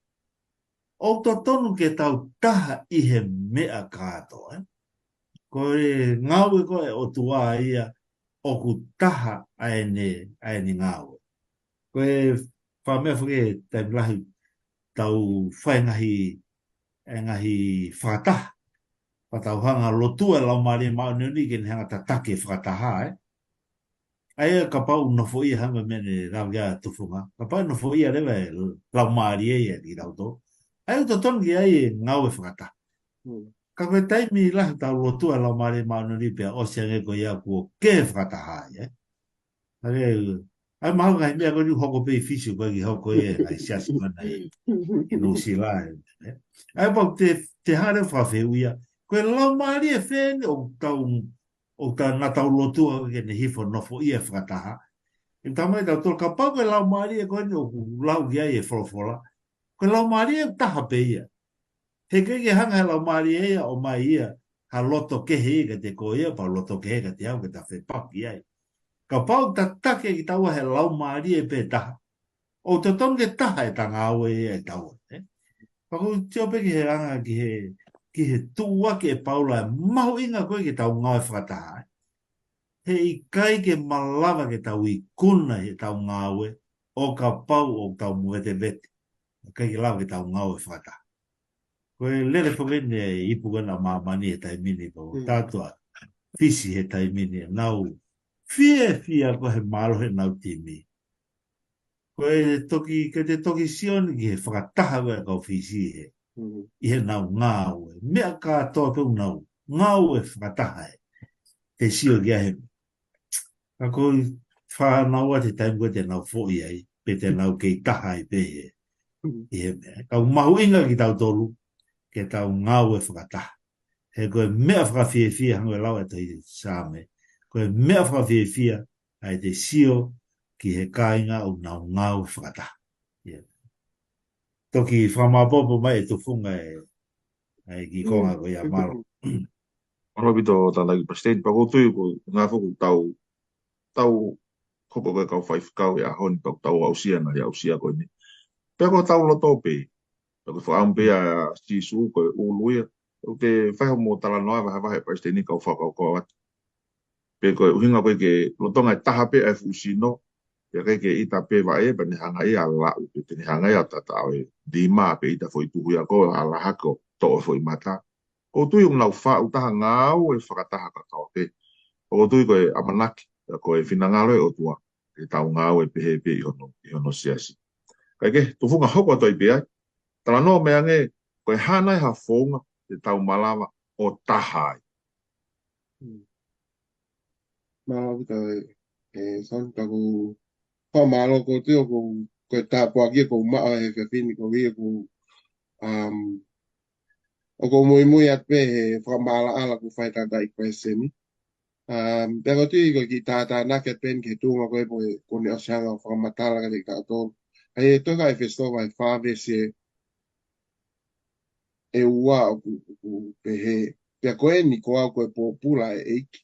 ʻOku totonu ke tau taha ʻi he meʻa kātoa, ē? Ko e ngāue ko ē ʻa e ʻOtua ia ʻoku taha ʻa ʻene, ʻa ʻene ngāue. Ko e fakameʻa foki he taimi lahi tau fai e ngaahi, e ngaahi fakataha. Pea tau hanga ʻo lotua e Laumālie Māʻoniʻoni ke ne hanga ʻo tataki e fakataha, ē? ʻA ia kapau ʻoku nofoʻia hangē ko e meʻa naʻe lave ki ai ʻa Tufunga. Kapau ʻoku nofoʻia leva e Laumālie ia kiate kitautolu, ʻa ia ʻoku totonu ke ʻi ai e ngāue fakataha. Hmm. Ka ko e taimi lahi tau lotua e Laumālie Māʻoniʻoni pea ʻosi ange ko ia kuo ke fakataha ai, ē? ʻA ia, ʻa ia mahalo ngaahi meʻa ko eni ʻoku hoko pē ʻi Fisi ʻoku ʻikai ke hoko ia ʻi he ngaahi siasi ko ena ʻi, ʻi Nuʻusila, ē? ʻA ia pau te, te hanga ʻo fakafehuʻia, ko e Laumālie fē eni ʻoku tau ʻoku ta-, naʻa tau lotua ke ne hifo ʻo nofoʻia e fakataha. ʻE tala mai kiate kitautolu kapau ko e Laumālie ko eni ʻoku lau ki ai e folofola, ko e Laumālie ʻoku taha pē ia. He ʻikai ke hanga he Laumālie ia ʻo ʻomai ia ha loto kehe ia kiate koe ia, pea loto kehe kiate au ke ta fepaki ai. Kapau ʻoku tataki kitaua he Laumālie pē taha, ʻoku totonu ke taha ʻeta ngāue ʻe taua, ē? Pea ʻoku ou sio pē ki he anga, ki he, ki he tuʻuaki ʻe Paula e mahuʻinga ko ē ke tau ngāue fakataha, ē? He ʻikai ke malava ke tau ikuna heʻetau ngāue ʻo kapau ʻoku tau movetevete. ʻIkai ke lava ke tau ngāue fakataha. Ko e lele foki eni e ipu ko ena ʻa māmani he taimi ni, ko Mm. tatua Fisi he taimi ni, nau fiefia ko e he mālohi ʻenau timi. Ko e toki, ke te toki sio ni ki he fakataha ko ē ʻa e kau Fisi he, Mm. ʻi heʻenau ngāue. Meʻa kātoa pē ʻoku nau ngāue fakataha ai. Te sio ki ai he. Ka ko e fānau ʻa e taimi ko ē te nau foʻi ai, pe te nau kei taha ai pē he. Mm. ʻI he meʻa. Ka ʻoku mahuʻinga kiate kitautolu, ke tau ngāue fakataha. He ko e meʻa fakafiefia hangē ko e lau ʻa e tohi Saame. Ko e meʻa fakafiefia, ʻa e te sio ki he kāinga ʻoku nau ngāue fakataha. ʻIo. Toki fakamāpopo mai ʻe Tufunga e, ʻa e kiʻi konga ko ia, mālō. Mālō ʻaupito Tangataʻeiki Palesiteni, pea ʻoku ou tui ko e ngaahi foʻi tau, tau hoko ko e kau faifekau he ʻaho ni pea ʻoku tau aʻusia ʻa e ngaahi aʻusia ko eni. Pea ko hotau loto pē, pea ko e fakaʻamu pē ʻa Sīsū ko e ʻulu ia. ʻOku te fai hoʻomou talanoa vahevahe Palesiteni kau fakakaukau atu. Pe ko e ʻuhinga ko ē ke lolotonga e taha pē ʻa e fuʻu sino, pea ʻikai ke ʻita pē vaʻe, pea ne hanga ia ʻo laʻu, pe te ne hanga ia ʻo tataʻo e lima, pe ʻita foʻi tuhu ia ko ē ʻo ala hake ʻo toʻo e foʻi mata. ʻOku ou tui ʻoku nau faʻu taha ngāue fakataha kakau pē. ʻOku ou tui ko e ʻamanaki, ko e finangalo e ʻOtua, ke tau ngāue pehē pē ʻi hono, ʻi hono siasi. Kae kehe, Tufunga, hoko atu ai pē ai. Talanoa mai ange, ko e hā nai ha founga te tau malava ʻo taha ai. Mm. Mālō ʻaupito e, e, Son, pea ʻoku ou fakamālō ʻoku ou tui ʻoku, ko e tāpuaki ʻoku ou maʻu he efiafi ni ko ia ʻoku, um, ʻoku ou muimui atu pē he fakamaʻalaʻala kuo fai ʻe Tangataʻeiki Palesiteni. Um, pea ʻoku ou tui ko e kiʻi tātānaki atu pē eni ki he tuʻunga ko ē ko ē kuo ne ʻosi hanga ʻo fakamatala kiate kitautolu. ʻA ia ʻi he tohi ʻa ʻEfesō vahe fā veesi ʻe ua ʻoku, ʻoku pehē, pea ko eni ko au ko e pōpula ʻa e ʻEiki,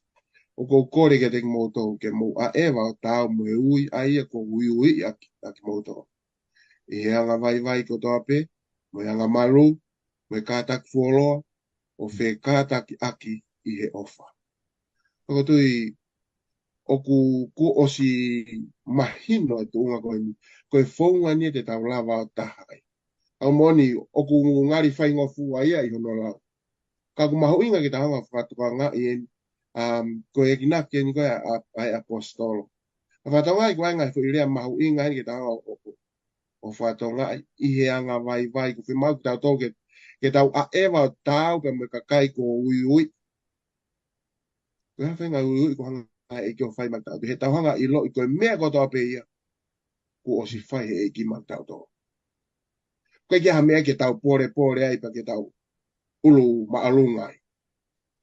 ʻoku ou kole kiate kimoutolu ke mou ʻaʻeva ʻo taau mo e ui ʻa ia kuo uiuiʻi ʻaki, ʻa kimoutolu. ʻI he anga vaivai kotoa pē, mo e anga malū, mo e kātaki fuoloa, ʻo fekātakiʻaki ʻi he ʻofa. ʻOku ou tui ʻoku, kuo ʻosi mahino e tuʻunga ko eni, ko e founga eni te tau lava ʻo taha ai. ʻOku moʻoni ʻoku ngali faingofua ia ʻi hono lau. Ka ʻoku mahuʻinga ke tau hanga ʻo fakatokangaʻi eni, um, ko e enginaki eni ko ē ʻa, ʻa, ʻa e ʻaposetolo. ʻA e fakatokangaʻi ko e ngaahi foʻi lea mahuʻinga eni ke tau hanga ʻo, ʻo, ʻo fakatokangaʻi ʻi he anga vaivai, ʻoku fiemaʻu kiate kitautolu ke, ke tau ʻaʻeva ʻo taau pea mo e kakai kuo uiuiʻi. Ko e hā e faʻahinga uiuiʻi kuo hanga ʻe he ʻEiki ʻo fai maʻatautolu. He tau hanga ʻo ʻiloʻi ko e meʻa kotoa pē ia kuo ʻosi fai ʻe he ʻEiki maʻatautolu. ʻIkai ke ʻi ai ha meʻa ke tau pōlepole ai pea ke tau ʻulu māʻolunga ai.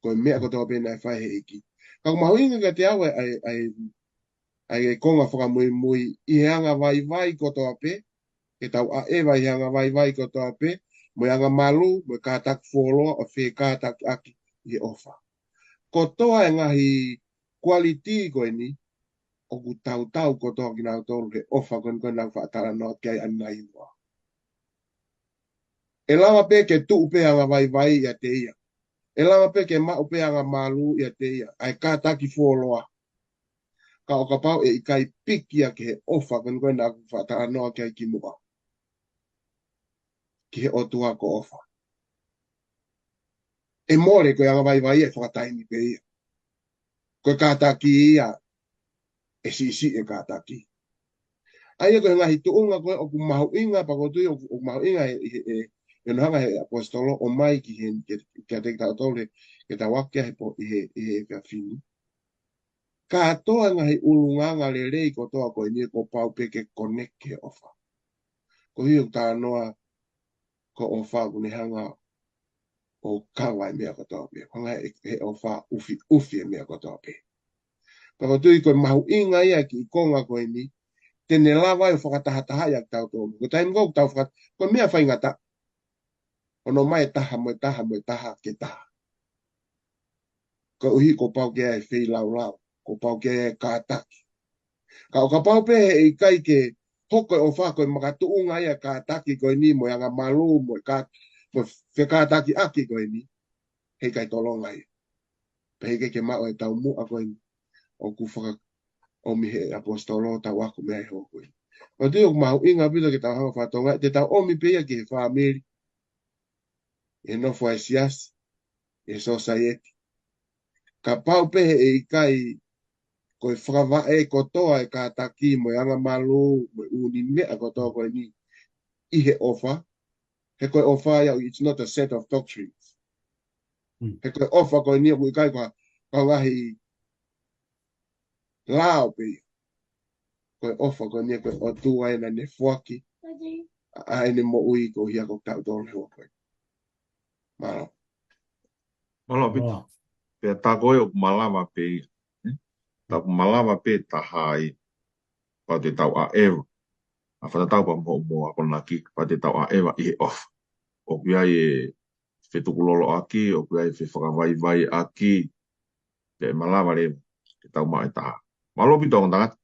Ko e meʻa kotoa pē naʻe fai he ʻEiki. Ka ʻoku mahuʻinga kiate au ʻa e, ʻa e, ʻa e, ʻa e konga fakamuimui ʻi he anga vaivai kotoa pē, ke tau ʻaʻeva ʻi he anga vaivai kotoa pē, mo e anga malū, mo e kātaki fuoloa, ʻo fekātakiʻaki ʻi he ʻofa. Kotoa e ngaahi quality ko eni, ʻoku tautau kotoa kinautolu he ʻofa ko eni ko eni naʻa ku faʻa talanoa ki ai ʻanenai ua. ʻE lava pē ke tuʻu pē anga vaivai ʻiate ia. ʻE lava pē ke maʻu pē anga malū ʻiate ia. ʻA e kātaki fuoloa. Ka ʻo kapau ʻe ʻikai piki ia ki he ʻofa ko eni ko eni naʻa ku faʻa talanoa ki ai kimuʻa. Ki he ʻOtua ko ʻofa. ʻE mole ko e anga vaivai ʻe fakataimi pē ia. Ko e kātaki ia, ʻe siʻisiʻi e kātaki. ʻA ia ko e ngaahi tuʻunga ko ē ʻoku mahuʻinga, pea ʻoku ou tui ʻoku, ʻoku mahuʻinga he, he, he, he ʻene hanga he ʻaposetolo ʻo ʻomai ki he, ke, kiate kitautolu he, ke tau ake he pō, ʻi he, ʻi he efiafi ni. Kātoa e ngaahi ʻulungaanga lelei kotoa ko eni kuo pau pē ke connect ki he ʻofa. Ko ia ʻoku talanoa ko ʻofa ʻoku ne hanga ʻo kava e meʻa kotoa pē. Ko e ngaahi ʻe, ʻe ʻofa ʻufiʻufi e meʻa kotoa pē. Pea ʻoku ou tui ko e mahuʻinga ia ki he konga ko eni, te ne lava ʻo fakatahataha ia kitautolu. Ko e taimi ko ē ʻoku tau faka-, ko e meʻa faingataʻa. ʻOku ʻomai e taha mo e taha mo e taha ke taha. Koeʻuhi kuo pau ke ʻi ai e feilaulau, kuo pau ke ʻi ai e kātaki. Ka ʻo kapau pē he ʻikai ke hoko e ʻofa ko e makatuʻunga ia e kātaki ko eni mo e anga malū mo e kā-, mo e fekātakiʻaki ko eni, he ʻikai tolonga ia. Pea he ʻikai ke maʻu e taumuʻa ko eni ʻoku fakaʻomi he ʻaposetolo tau ako mei ai he houa ko eni. ʻOku ou tui ʻoku mahuʻinga ʻaupito ke tau hanga ʻo fakatonga, te tau ʻomi pē ia ki he fāmili, he nofo ʻa e siasi, he sōsaieti. Kapau pē he ʻikai ko e fakavaʻe kotoa e kātaki mo e anga malū mo e ʻū meʻa kotoa ko eni ʻi he ʻofa, he ko e ʻofa ia, it's not a set of doctrines. Mm. He ko e ʻofa ko eni ʻoku ʻikai ko ha, ko ha ngaahi lao pē ia. Ko e ʻofa ko eni ko e ʻOtua ē naʻa ne foaki ʻa, ʻa ʻene moʻui ko ia ko kitautolu he houa ko eni. Mālō. Mālō ʻaupito. Pea tā ko ē ʻoku malava pē ia. Ē? Tā ʻoku malava pē taha ai. Pea te tau ʻaʻeva. ʻA fakatatau pea mo hoʻomo akonaki, pea te tau ʻaʻeva ʻi he ʻofa. ʻOku ʻi ai e fetukuloloʻaki, ʻoku ʻi ai e fefakavaivaiʻaki, pea ʻe malava leva ke tau maʻu e taha. Mālō ʻaupito ongo tangata.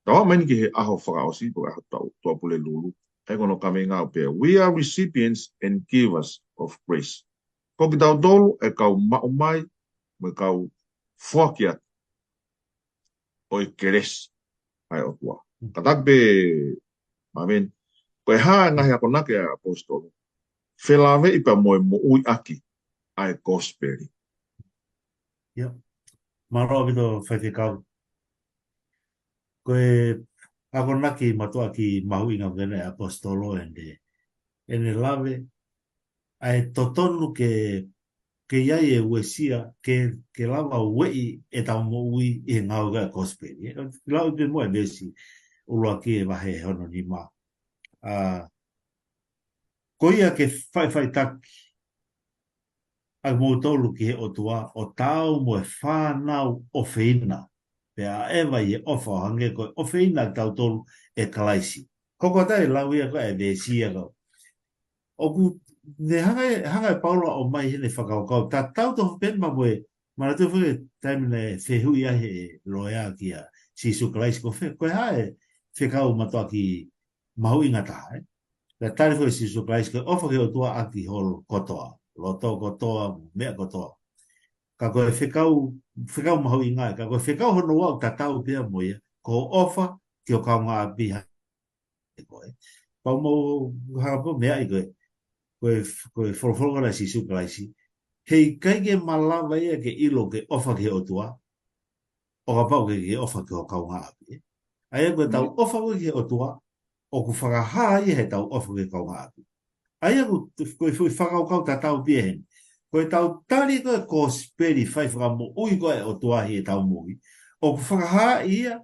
Tau aʻu mai eni ki he ʻaho fakaʻosi, ko e ʻaho Tuʻa-, Tuʻapulelulu. ʻA ia ko hono kaveinga ʻoku pehē, "We are recipients and givers of grace." Ko kitautolu e kau maʻu mai, mo e kau foaki atu ʻo e kelesi ʻa e ʻOtua. Mm. Kātaki pē, Māmeni, ko e hā e ngaahi akonaki ʻa e ʻaposetolo felāveʻi pea mo e moʻuiʻaki ʻa e kosipeli? ʻIo. Mālō ʻaupito faifekau. Ko e akonaki mātuʻaki mahuʻinga ko eni ʻa e ʻaposetolo ʻene, ʻene lave ʻa e totonu ke, ke ʻi ai e uesia, ke, ke lava ueʻi ʻetau moʻui ʻi he ngāue ʻa e kosipeli. ʻE, lau pē mo e veesi ʻuluaki e vahe hono nima. ʻA, ko ia ke faʻifaʻitaki ʻa moutolu ki he ʻOtua, ʻo taau mo e fānau ʻofeina, pea ʻaʻeva ʻi he ʻofa ʻo hangē ko e ʻofeina kitautolu ʻe Kalaisi. Ko ko tai lau ia ko e veesi ia kau. ʻOku ne hanga ʻe, hanga ʻe Paula ʻo ʻomai heʻene fakakaukau. Tatau tofu pē mo e, manatu foki taimi naʻe fehuʻi ai he loea kia Sīsū Kalaisi ko fē, ko e hā e fekau mātuʻaki mahuʻinga taha, ē? Pea tali foki ʻe Sīsū Kalaisi ko e ʻofa ki he ʻOtua ʻaki ho loto kotoa, loto kotoa, meʻa kotoa. Ka ko e fekau, fekau mahuʻinga, ka ko e fekau hono ua ʻoku tatau pē mo ia, ko e ʻofa ki ho kaungāʻapi hangē ko koe. Pea mou hanga pē ʻo meaʻi ko e, ko e, ko e folofola ʻa Sīsū Kalaisi. He ʻikai ke malava ia ke ʻilo ke ʻofa ki he ʻOtua, ʻo kapau ʻoku ke ʻofa ki ho kaungāʻapi, ē? ʻA ia ko ʻetau ʻofa ko ē ki he ʻOtua, ʻoku fakahā ia heʻetau ʻofa ki he kaungāʻapi. ʻA ia ko, ko e foʻi fakakaukau tatau pē ia heni. Ko ʻetau tali ko ē kosipeli fai fakamoʻui ko ē ʻa e ʻOtua ʻi heʻetau moʻui, ʻoku fakahā ia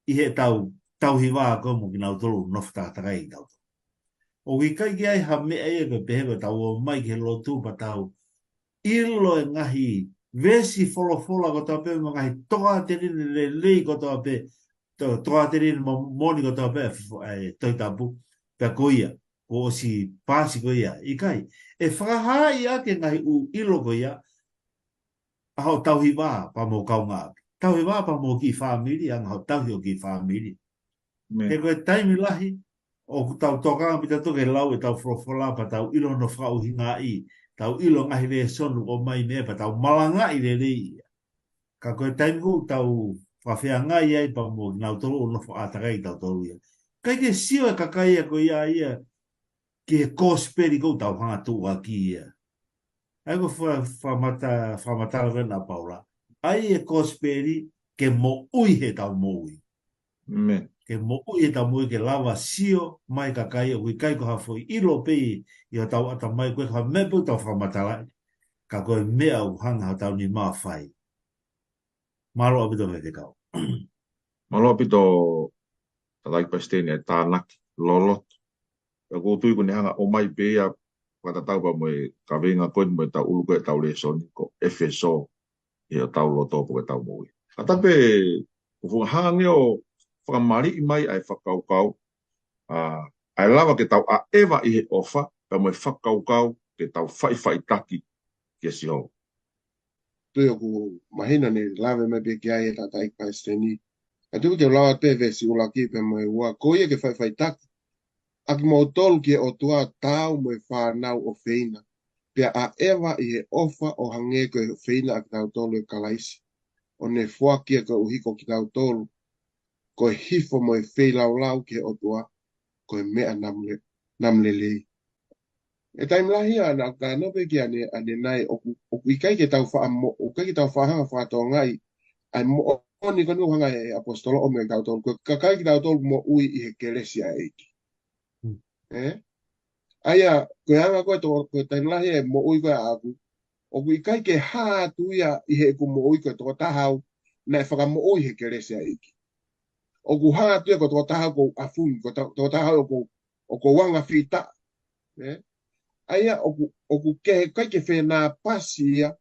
ʻi heʻetau tauhi vā ko ē mo kinautolu ʻoku nofo takatakai ʻiate kitautolu. ʻOku ʻikai ke ʻi ai ha meʻa ia ke pehē ko ʻetau ō mai ki he lotu pea tau ʻilo e ngaahi veesi folofola kotoa pē mo e ngaahi tokāteline lelei kotoa pē, to-, tokāteline mo-, moʻoni kotoa pē ʻa e f-, ʻa e Tohi Tapu, pea ko ia, kuo ʻosi paasi ko ia. ʻIkai, ʻe fakahaaʻi ʻaki e ngaahi ʻū ʻilo ko ia, ʻa hoʻo tauhi vā pea mo e kaungāʻapi. Tauhi vā pea mo e kiʻi fāmili, anga hoʻo tauhi ho kiʻi fāmili. He ko e taimi lahi, ʻoku tau tokanga pē tautolu ke lau ʻetau folofola pea tau ʻilo hono fakaʻuhingaʻi, tau ʻilo ngaahi lēsoni ʻoku ʻomai mei ai pea tau malangaʻi lelei ia. Ka ko e taimi ʻoku tau fakafeangai ai pea mo kinautolu ʻoku nofo ʻātakai kitautolu ia, ʻikai ke sio e kakai ia ko ia ia ki he kosipeli ʻoku tau hanga ʻo tuʻuaki ia. ʻA ia ko e fa-, fakamata-, fakamatala ko ena ʻa Paula. ʻA ia e kosipeli ke moʻui heʻetau moʻui. Ke moʻui heʻetau moʻui ke lava sio mai e kakai ʻoku ʻikai ko ha foʻi ʻilo pē ʻi hotau ʻatamai, ko e ka meʻa pē ʻoku tau fakamatalaʻi. Ka ko e meʻa ʻoku hanga hotau nima ʻo fai. Mālō ʻaupito mei he kau. Mālō ʻaupito, Tangataʻeiki Palesiteni, e tānaki loloto. ʻOku ou tui kuo ne hanga ʻo ʻomai pē ia fakatatau pea mo e kaveinga ko eni mo ʻetau ʻulu ko ē ʻetau lēsoni ko ʻEfesō ʻi hotau loto pea mo ʻetau moʻui. Ka tape, ʻoku fakahanga ʻo fakamaliʻi mai ʻa e fakakaukau, ʻa, ʻa e lava ke tau ʻaʻeva ʻi he ʻofa, pea mo e fakakaukau ke tau faʻifaʻitaki kia Sihova. Tui ʻoku mahino ne lave mai pē ki ai e Tangataʻeiki Palesiteni. Ka tuku ke u lau atu pē veesi ʻuluaki pea mo e ua, ko ia ke faʻifaʻitaki ʻa kimoutolu ki he ʻOtua, taau mo e fānau ʻofeina, pea ʻaʻeva ʻi he ʻofa ʻo hangē ko e ʻofeina ʻa kitautolu ʻe Kalaisi, ʻo ne foaki ia koeʻuhi ko kitautolu, ko e hifo mo e feilaulau ki he ʻOtua, ko e meʻa namu le-, namu lelei. E taimi lahi ia naʻa ku talanoa pē ki ai ʻanenai, ʻoku, ʻoku ʻikai ke tau faʻa mo-, ʻoku ʻikai ke tau faʻa hanga ʻo fakatokangaʻi ʻa e moʻoni ko eni ʻoku hanga ʻe he ʻaposetolo ʻo ʻomai kiate kitautolu, ko e kakai kitautolu moʻui ʻi he kelesi ʻa e ʻEiki. Ē? ʻA ia, ko e anga ko ē to-, ko e taimi lahi e moʻui ko ē ʻaʻaku, ʻoku ʻikai ke hā atu ia ʻi heʻeku moʻui ko e tokotaha au naʻe fakamoʻui he kelesi ʻa e ʻEiki. ʻOku hā atu ia ko e tokotaha au ʻoku ou ʻafungi, ko e to-, tokotaha au ʻoku ou, ʻoku ou anga fita. Ē? ʻA ia, ʻoku, ʻoku kehe, ʻikai ke fenāpasi ia,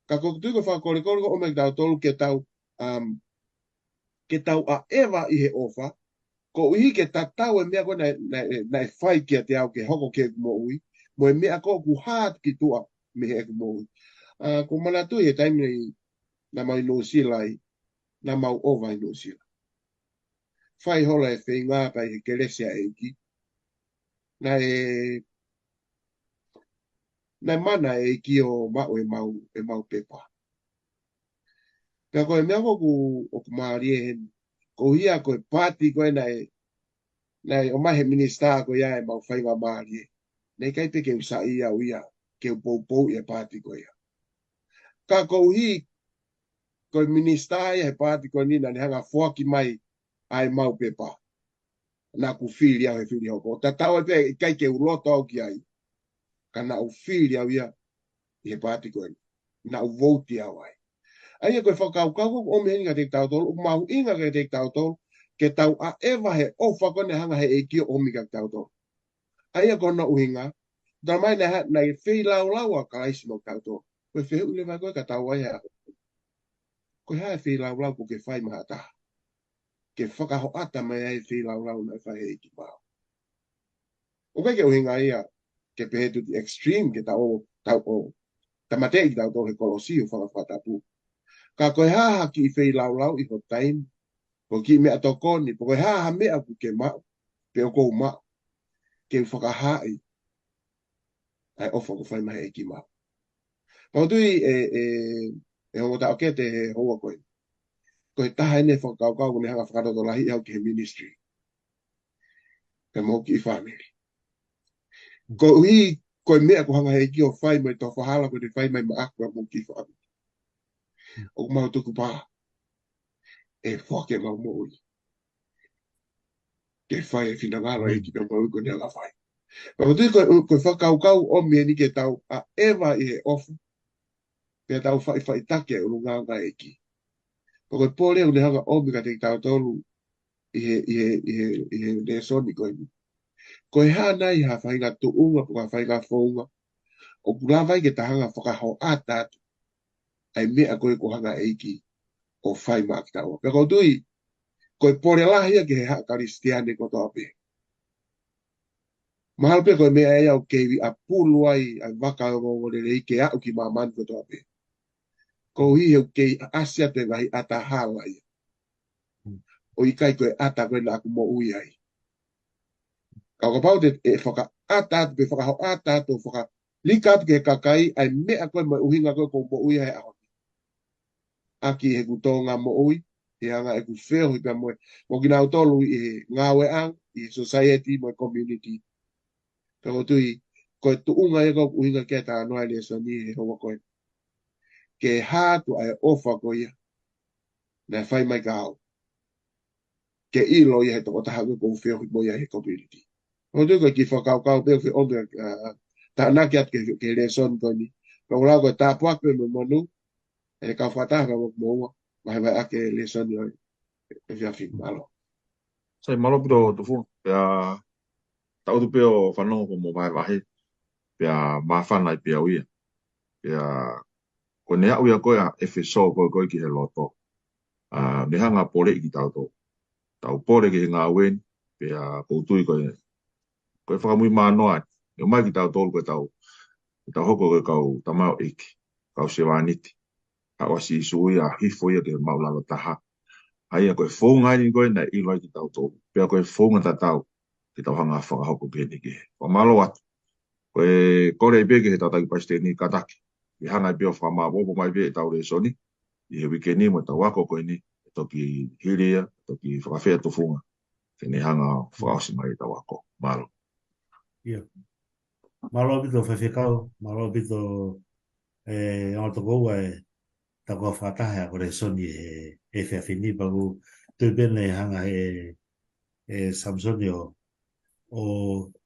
ka ko e tui ko e fakakolekole ʻoku ʻomai kiate kitautolu ke tau, um, ke tau ʻaʻeva ʻi he ʻofa, koeʻuhi ke tatau e meʻa ko ē naʻe, naʻe, naʻe fai kiate au ke hoko ki heʻeku moʻui, mo e meʻa ko ē ʻoku hā atu ki tuʻa mei heʻeku moʻui. ʻA, ʻoku ou manatuʻi he taimi naʻa mau ʻi Nuʻusila ai, naʻa mau ʻova ʻi Nuʻusila. Fai holo e feinga pea ʻi he kelesi ʻa e ʻEiki. Naʻe, naʻe mana e ʻEiki ʻo maʻu ʻemau, ʻemau pepa. Pea ko e meʻa ko ē ʻoku, ʻoku mālie heni. Ko ia ko e paati ko ē naʻe, naʻe ʻomai he minisitā ko ia ʻemau faingamālie. Naʻe ʻikai pē ke u saiʻia au ia, ke u poupouʻi e paati ko ia. Ka koeʻuhi, ko e minisitā ia he paati ko eni naʻa ne hanga ʻo foaki mai ʻa ʻemau pepa. Naʻa ku fili au he fili hoko. Tatau ai pē ʻikai ke u loto au ki ai. Ka naʻa ku fili au ia ʻi he paati ko eni. Naʻa ku vouti au ai. ʻA ia ko e fakakaukau ʻoku ʻomi heni kiate kitautolu, ʻoku mahuʻinga kiate kitautolu, ke tau ʻaʻeva he ʻofa ko ē naʻe hanga he ʻEiki ʻo ʻomi kiate kitautolu. ʻA ia ko hono ʻuhinga, talamai naʻe ha-, naʻe feilaulau ʻa Kalaisi maʻa kitautolu. Ko e fehuʻi leva ko ē ka tau ai ha. Ko e hā e feilaulau ʻoku ke fai maʻa ha taha ke fakahoʻata mai ai e feilaulau naʻe fai he ʻEiki maʻau. ʻOku ʻikai ke ʻuhinga ia ke pehē to the extreme ke tau, tau ō, tāmateʻi kitautolu he kolosi ʻo fanga fakatapu. Ka ko e hā ha kiʻi feilaulau ʻi ho taimi, ko e kiʻi meʻatokoni, pe ko e hā ha meʻa ʻoku ke maʻu, pe ʻoku ou maʻu, ke u fakahaaʻi ʻa e ʻofa ʻoku fai mai he ʻEiki maʻau. Pea ʻoku ou tui ʻe, ʻe, ʻe Hongo Taʻokete he houa ko ē. Ko e taha eni e fakakaukau ʻoku ne hanga ʻo fakalotolahiʻi au ki he ministry. Pea mo e kiʻi fāmili. Koeʻuhi, ko e meʻa ʻoku hanga he ʻEiki ʻo fai mai, tofa hala ʻoku ne fai mai maʻaku pea mo e kiʻi fāmili. ʻOku mau tukupā ʻe foaki ʻemau moʻui ke fai e finangalo ʻa e ʻEiki pea mo e ʻuhinga ko eni ʻoku ne fai. Pea ʻoku ou tui ko, ko e fakakaukau ʻoku ʻomi eni ke tau ʻaʻeva ʻi he ʻofa, pea tau faʻifaʻitaki e ʻulungaanga ʻa e ʻEiki. Pea ko e pole ʻoku ne hanga ʻo ʻomi kiate kitautolu ʻi he, ʻi he, ʻi he, ʻi he lēsoni ko eni. Ko e hā nai ha faʻahinga tuʻunga, pe ko ha faʻahinga founga ʻoku lava ai ke ta hanga ʻo fakahoʻata atu ʻa e meʻa ko ē ʻoku hanga ʻe he ʻEiki ʻo fai maʻa kitaua. Pea ʻoku ou tui, ko e pole lahi ia ki he haʻa Kalisitiane kotoa pē. Mahalo pē ko e meʻa ia ʻoku kei ʻi ai ʻa e pulu ai ʻa e vaka ʻo e ongoongolelei ke aʻu ki māmani kotoa pē. Koeʻuhi he ʻoku kei ʻasi atu e ngaahi ʻata hala ia. ʻOku ʻikai ko e ʻata ko ē naʻa ku moʻui ai. Ka ʻo kapau te ʻe fakaʻata atu, pe fakahoʻata atu, fakalika atu ki he kakai ʻa e meʻa ko ē mo e ʻuhinga ko ē ʻoku ou moʻui ai he ʻaho ni. ʻAki heʻeku tōʻonga moʻui, he anga ʻeku feohi pea mo e, mo kinautolu ʻi he ngāueʻanga, ʻi he society mo e community. Pea ʻoku ou tui, ko e tuʻunga ia ʻoku ʻuhinga ki ai e talanoa ʻa e lēsoni he houa ko ē. Ke hā atu ʻa e ʻofa ko ia naʻe fai mai kia au. Ke ʻilo ia he tokotaha ʻoku ou feohi mo ia he community. ʻOku ou tui ko e kiʻi fakakaukau pē ʻoku feʻunga, ʻa, tānaki atu ki he, ki he lēsoni ko eni. Pea ʻoku ou lau ko e tāpuaki pē mo e monū, ʻe kau fakataha pē mo moua, vahevaheʻaki e lēsoni ʻo e, ʻe fiafin mālō. Sai, mālō ʻaupito Tufunga, pea tau tuʻu pē ʻo fanongo ki hoʻomo vahevahe, pea māfana ai pē au ia. Pea ko ʻene aʻu ia ko ē ʻa ʻEfesō ko ē ko ē ki he loto. ʻA, ne hanga ʻo poleʻi kitautolu. Tau pole ki he ngāue ni, pea ʻoku ou tui ko e, ko e fakamuimui mānoa, ʻe ʻomai kitautolu ko e tau, ke tau hoko ko e kau tamaioʻeiki, kau sevāniti. Haʻu ʻa Sīsū ia, hifo ia ki he māʻulalo taha. ʻA ia ko e founga eni ko ē naʻe ʻilo ai kitautolu. Pea ko e founga tatau, ke tau hanga ʻo fakahoko ki heni ki he. Fakamālō atu. Ko e kole pē ki he tangataʻeiki palesiteni kātaki. Ke hanga pē ʻo fakamāʻopoʻopo mai pē ʻetau lēsoni. ʻI he uike ni mo ʻetau ako ko eni. ʻE toki hili ia, toki fakafeʻao Tufunga. Ke ne hanga ʻo fakaʻosi mai ʻetau ako. Mālō. Ia. Mālō ʻaupito faifekau, mālō ʻaupito, ē, ongo tokoua ʻetau kau fakataha he ako lēsoni he, he efiafi ni pea ʻoku ou tui pē naʻe hanga ʻe, ʻe Samisoni ʻo, ʻo,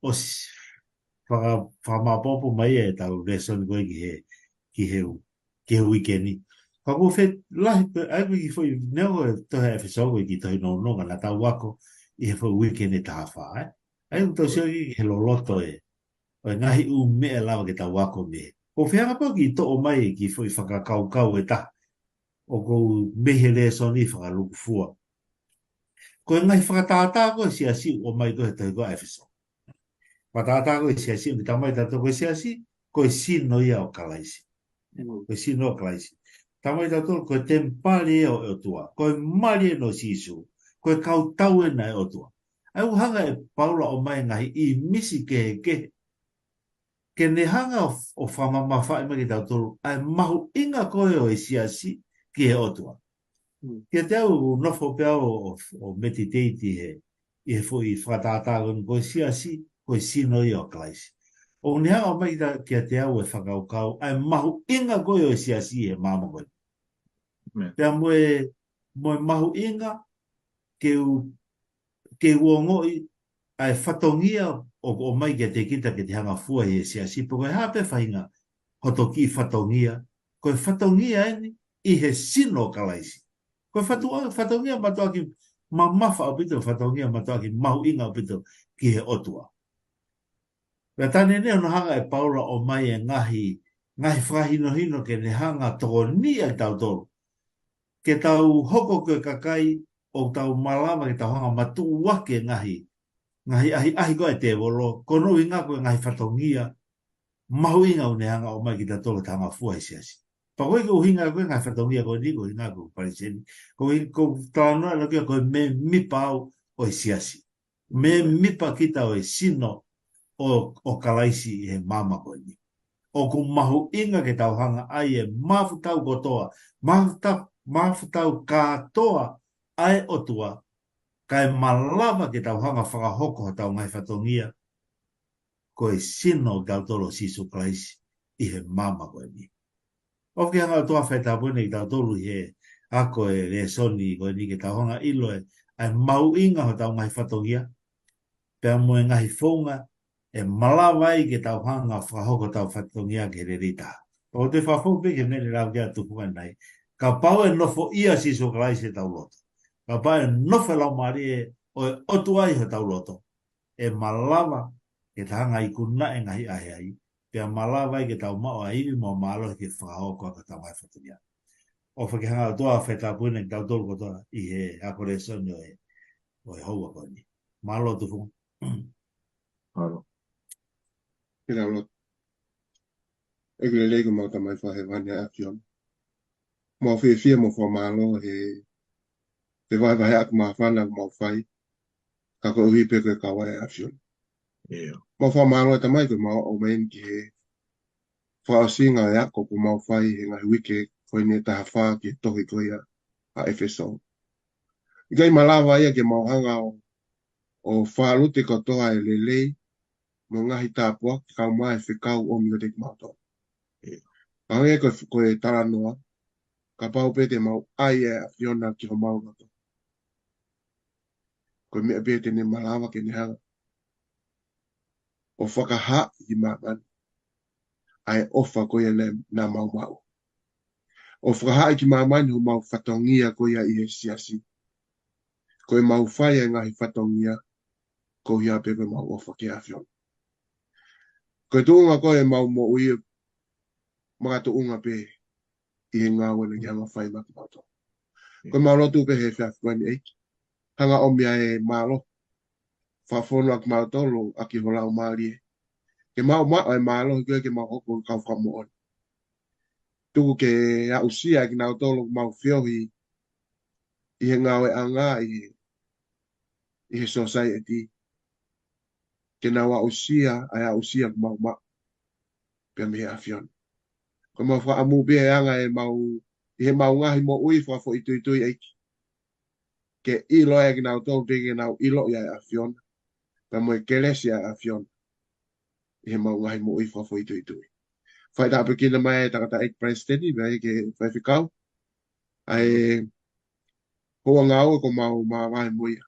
ʻo s-, faka-, fakamāʻopoʻopo mai ʻetau lēsoni ko ē ki he, ki he u-, ki he uike ni. Ka ʻoku ou fie lahi pē, ʻa ia ko e kiʻi foʻi neongo e tohi ʻa ʻEfesō ko e kiʻi tohi nonga naʻa tau ako ʻi he foʻi uike ni ʻe taha fā, ē. ʻA ia ʻoku tau sio ki he loloto ē. ʻO e ngaahi ʻū meʻa ʻe lava ke tau ako mei hē. ʻOku ou fie hanga pē ʻo kiʻi toʻo mai e kiʻi foʻi fakakaukau ʻe taha. ʻOku ou mei he lēsoni fakalūkufua. Ko e ngaahi fakatātā ko ē ʻo e siasi ʻoku ʻomai ko ē he tohi ko ē ʻa ʻEfesō. Fakatātā ko ē ʻo e siasi, ʻoku tala mai kiate kitautolu ko e siasi, ko e sino ia ʻo Kalaisi. Mm. Ko e sino ʻo Kalaisi. Tala mai kiate kitautolu ko e temipale ia ʻo e ʻOtua. Ko e mali ena ʻo Sīsū. Ko e kau tau ena ʻo e ʻOtua. ʻA ia ʻoku hanga ʻe Paula ʻo ʻomai e ngaahi ʻīmisi kehekehe. Ke ne hanga ʻo, ʻo fakamamafaʻi mai kiate kitautolu ʻa e mahuʻinga ko ē ʻo e siasi ki he ʻOtua. Mm. Kiate au ʻoku ou nofo pē au ʻo, ʻo, ʻo meditate he, ʻi he foʻi fakatātā ko eni ko e siasi, ko e sino ia ʻo Kalaisi. ʻOku ne hanga ʻo ʻomai kita, kiate au e fakakaukau, ʻa e mahuʻinga ko ē ʻo e siasi he māmani ko eni. Amen. Pea mo e, mo e mahuʻinga ke u, ke u ongoʻi ʻa e fatongia ʻoku ʻomai kiate kita ke te hanga ʻo fua ʻi he siasi pe ko e hā pē faʻahinga hoto kiʻi fatongia, ko e fatongia eni ʻi he sino ʻo Kalaisi. Ko e fatu-, fatongia mātuʻaki mamafa ʻaupito, fatongia mātuʻaki mahuʻinga ʻaupito ki he ʻOtua. Pea tā neʻineʻi hono hanga ʻe Paula ʻo ʻomai e ngaahi, ngaahi fakahinohino ke ne hanga ʻo tokoniʻi kitautolu. Ke tau hoko ko e kakai ʻoku tau malava ke tau hanga ʻo matuʻuaki e ngaahi, ngaahi ʻahiʻahi ko ē ʻa e tēvolo, ko hono ʻuhinga ko e ngaahi fatongia mahuʻinga ʻoku ne hanga ʻo ʻomai kiate kitautolu ke tau hanga ʻo fua ʻi he siasi. Pea ko e ʻuhinga ko ē ngaahi fatongia ko eni, ko e ʻuhinga ko e palesiteni. Ko e ʻuhi-, ko e talanoa ʻa e lokia ko e mēmipa au ʻo e siasi. Mēmipa kita ʻo e sino ʻo, ʻo Kalaisi ʻi he māmani ko eni. ʻOku mahuʻinga ke tau hanga ʻai e mafutau kotoa, mafuta-, mafutau kātoa ʻa e ʻOtua, kae malava ke tau hanga ʻo fakahoko hotau ngaahi fatongia, ko e sino ʻo kitautolu ʻo Sīsū Kalaisi ʻi he māmani ko eni. ʻOku ke hanga ʻo toe fai tāpuekina kitautolu ʻi he ako e lēsoni ko eni ke tau hanga ʻo ʻilo e, ʻa e mahuʻinga hotau ngaahi fatongia, pea mo e ngaahi founga ʻe malava ai ke tau hanga ʻo fakahoko hotau fatongia ke lelei taha. ʻOku ou toe fakafoki pē ki he meʻa naʻe lau ki ai ʻa Tufunga ʻanenai. Kapau ʻe nofoʻia ʻa Sīsū Kalaisi ʻi hotau loto. Kapau ʻe nofo e Laumālie ʻo e ʻOtua ʻi hotau loto. ʻe malava ke ta hanga ʻo ikunaʻi e ngaahi ʻahiʻahi, pea malava ai ke tau maʻu ʻa e ivi mo e mālohi ke fakahoko ʻaki hotau ngaahi fatongia. ʻOfa ke hanga ʻe he ʻOtua ʻo fetapuʻi kitautolu kotoa ʻi he ako lēsoni ʻo e, ʻo e houa ko eni. Mālō Tufunga. Mālō. Ke tau lotu. ʻEiki lelei ko homau Tamai fakahēvani ʻa e ʻAfiona. Mau fiefia mo fakamālō he, he vahevaheʻaki māfana kuo mau fai, ka koeʻuhi pē ko e kau ʻa e ʻAfiona. ʻIo. Mau fakamālō ʻe Tamai ko e mau ō mai eni ki he fakaʻosinga ʻo e ako kuo mau fai he ngaahi uike ko eni ʻe taha fā ki he tohi ko ia ʻa ʻEfesō. ʻIkai malava ia ke mau hanga ʻo, ʻo fālute kotoa e lelei mo e ngaahi tāpuaki kae ʻumaʻā e fekau ʻoku ʻomi kiate kimautolu. ʻIo. Hangē ko e, ko e talanoa, kapau pē te mau ʻai e ʻAfiona ki homau loto, ko e meʻa pē te ne malava ke ne hanga ʻo fakahā ki māmani ʻa e ʻofa ko ia naʻa, naʻa mau maʻu. ʻO fakahā ki māmani homau fatongia ko ia ʻi he siasi. Ko ʻemau fai e ngaahi fatongia, ko ia pē ko ʻemau ʻofa ki he ʻAfiona. Ko e tuʻunga ko ē ʻemau moʻui, makatuʻunga pē ʻi he ngāue naʻa ke hanga ʻo fai maʻa kimautolu. Ko ʻemau lotu pē he efiafi ko eni ʻEiki, hanga ʻo ʻomi ʻa e mālohi, fakafonu ʻa kimautolu ʻaki ho Laumālie, ke mau maʻu e mālohi ko ē ke mau hoko ko e kau fakamoʻoni. Tuku ke aʻusia ʻa kinautolu ʻoku mau feohi ʻi he ngāueʻanga ʻi he, ʻi he sōsaieti, ke nau aʻusia ʻa e aʻusia ʻoku mau maʻu pea mei he ʻAfiona. Ko ʻemau fakaʻamu pē ʻa e anga ʻemau, ʻi heʻemau ngaahi moʻui fakafoʻituitui ʻEiki, ke ʻilo ʻa kinautolu pē ke nau ʻilo ʻa e ʻAfiona, pea mo e kelesi ʻa e ʻAfiona ʻi heʻemau ngaahi moʻui fakafoʻituitui. Faitāpuekina mai e tangataʻeiki palesiteni, pea ʻEiki faifekau, ʻa e houa ngāue kuo mau māvae mo ia.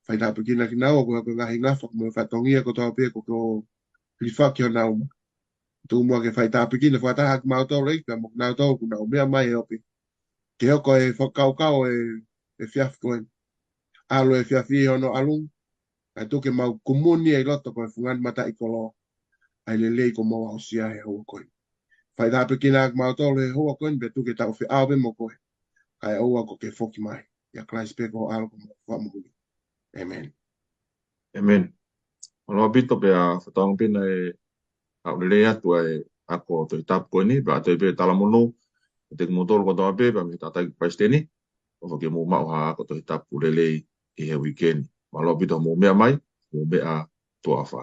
Faitāpuekina kinaua ko e, ko e ngaahi ngafa mo e fatongia kotoa pē kuo ke hilifaki honau uma. Tuku muʻa ke faitāpuekina fakataha ʻa kimautolu ʻEiki pea mo kinautolu kuo nau meʻa mai he ope. Ke hoko e fakakaukau e, e efiafi ko eni, ʻalu e efiafi ʻi hono ʻalu, kae tuku ke mau kumuni ʻi loto ko e fungani mataʻikoloa ʻa e lelei kuo mau aʻusia he houa ko eni. Faitāpuekina ʻa kimautolu he houa ko eni pea tuku ke tau feʻao pē mo koe, kae ʻoua kuo ke foki mai. ʻIa Kalaisi pē ko ho ʻAlo ko homau Fakamoʻui. ʻĒmeni. ʻĒmeni. Mālō ʻaupito pea fakatauange pē naʻe haʻu lelei atu ʻa e ako Tohi Tapu ko eni, pea ʻoatu pē e talamonū kiate kimoutolu kotoa pē, pea mei he tangataʻeiki palesiteni, ʻofa ke mou maʻu ha ako Tohi Tapu lelei ʻi he uike ni. Mālō ʻaupito hoʻomou meʻa mai, mou meʻa tuʻa ʻofa.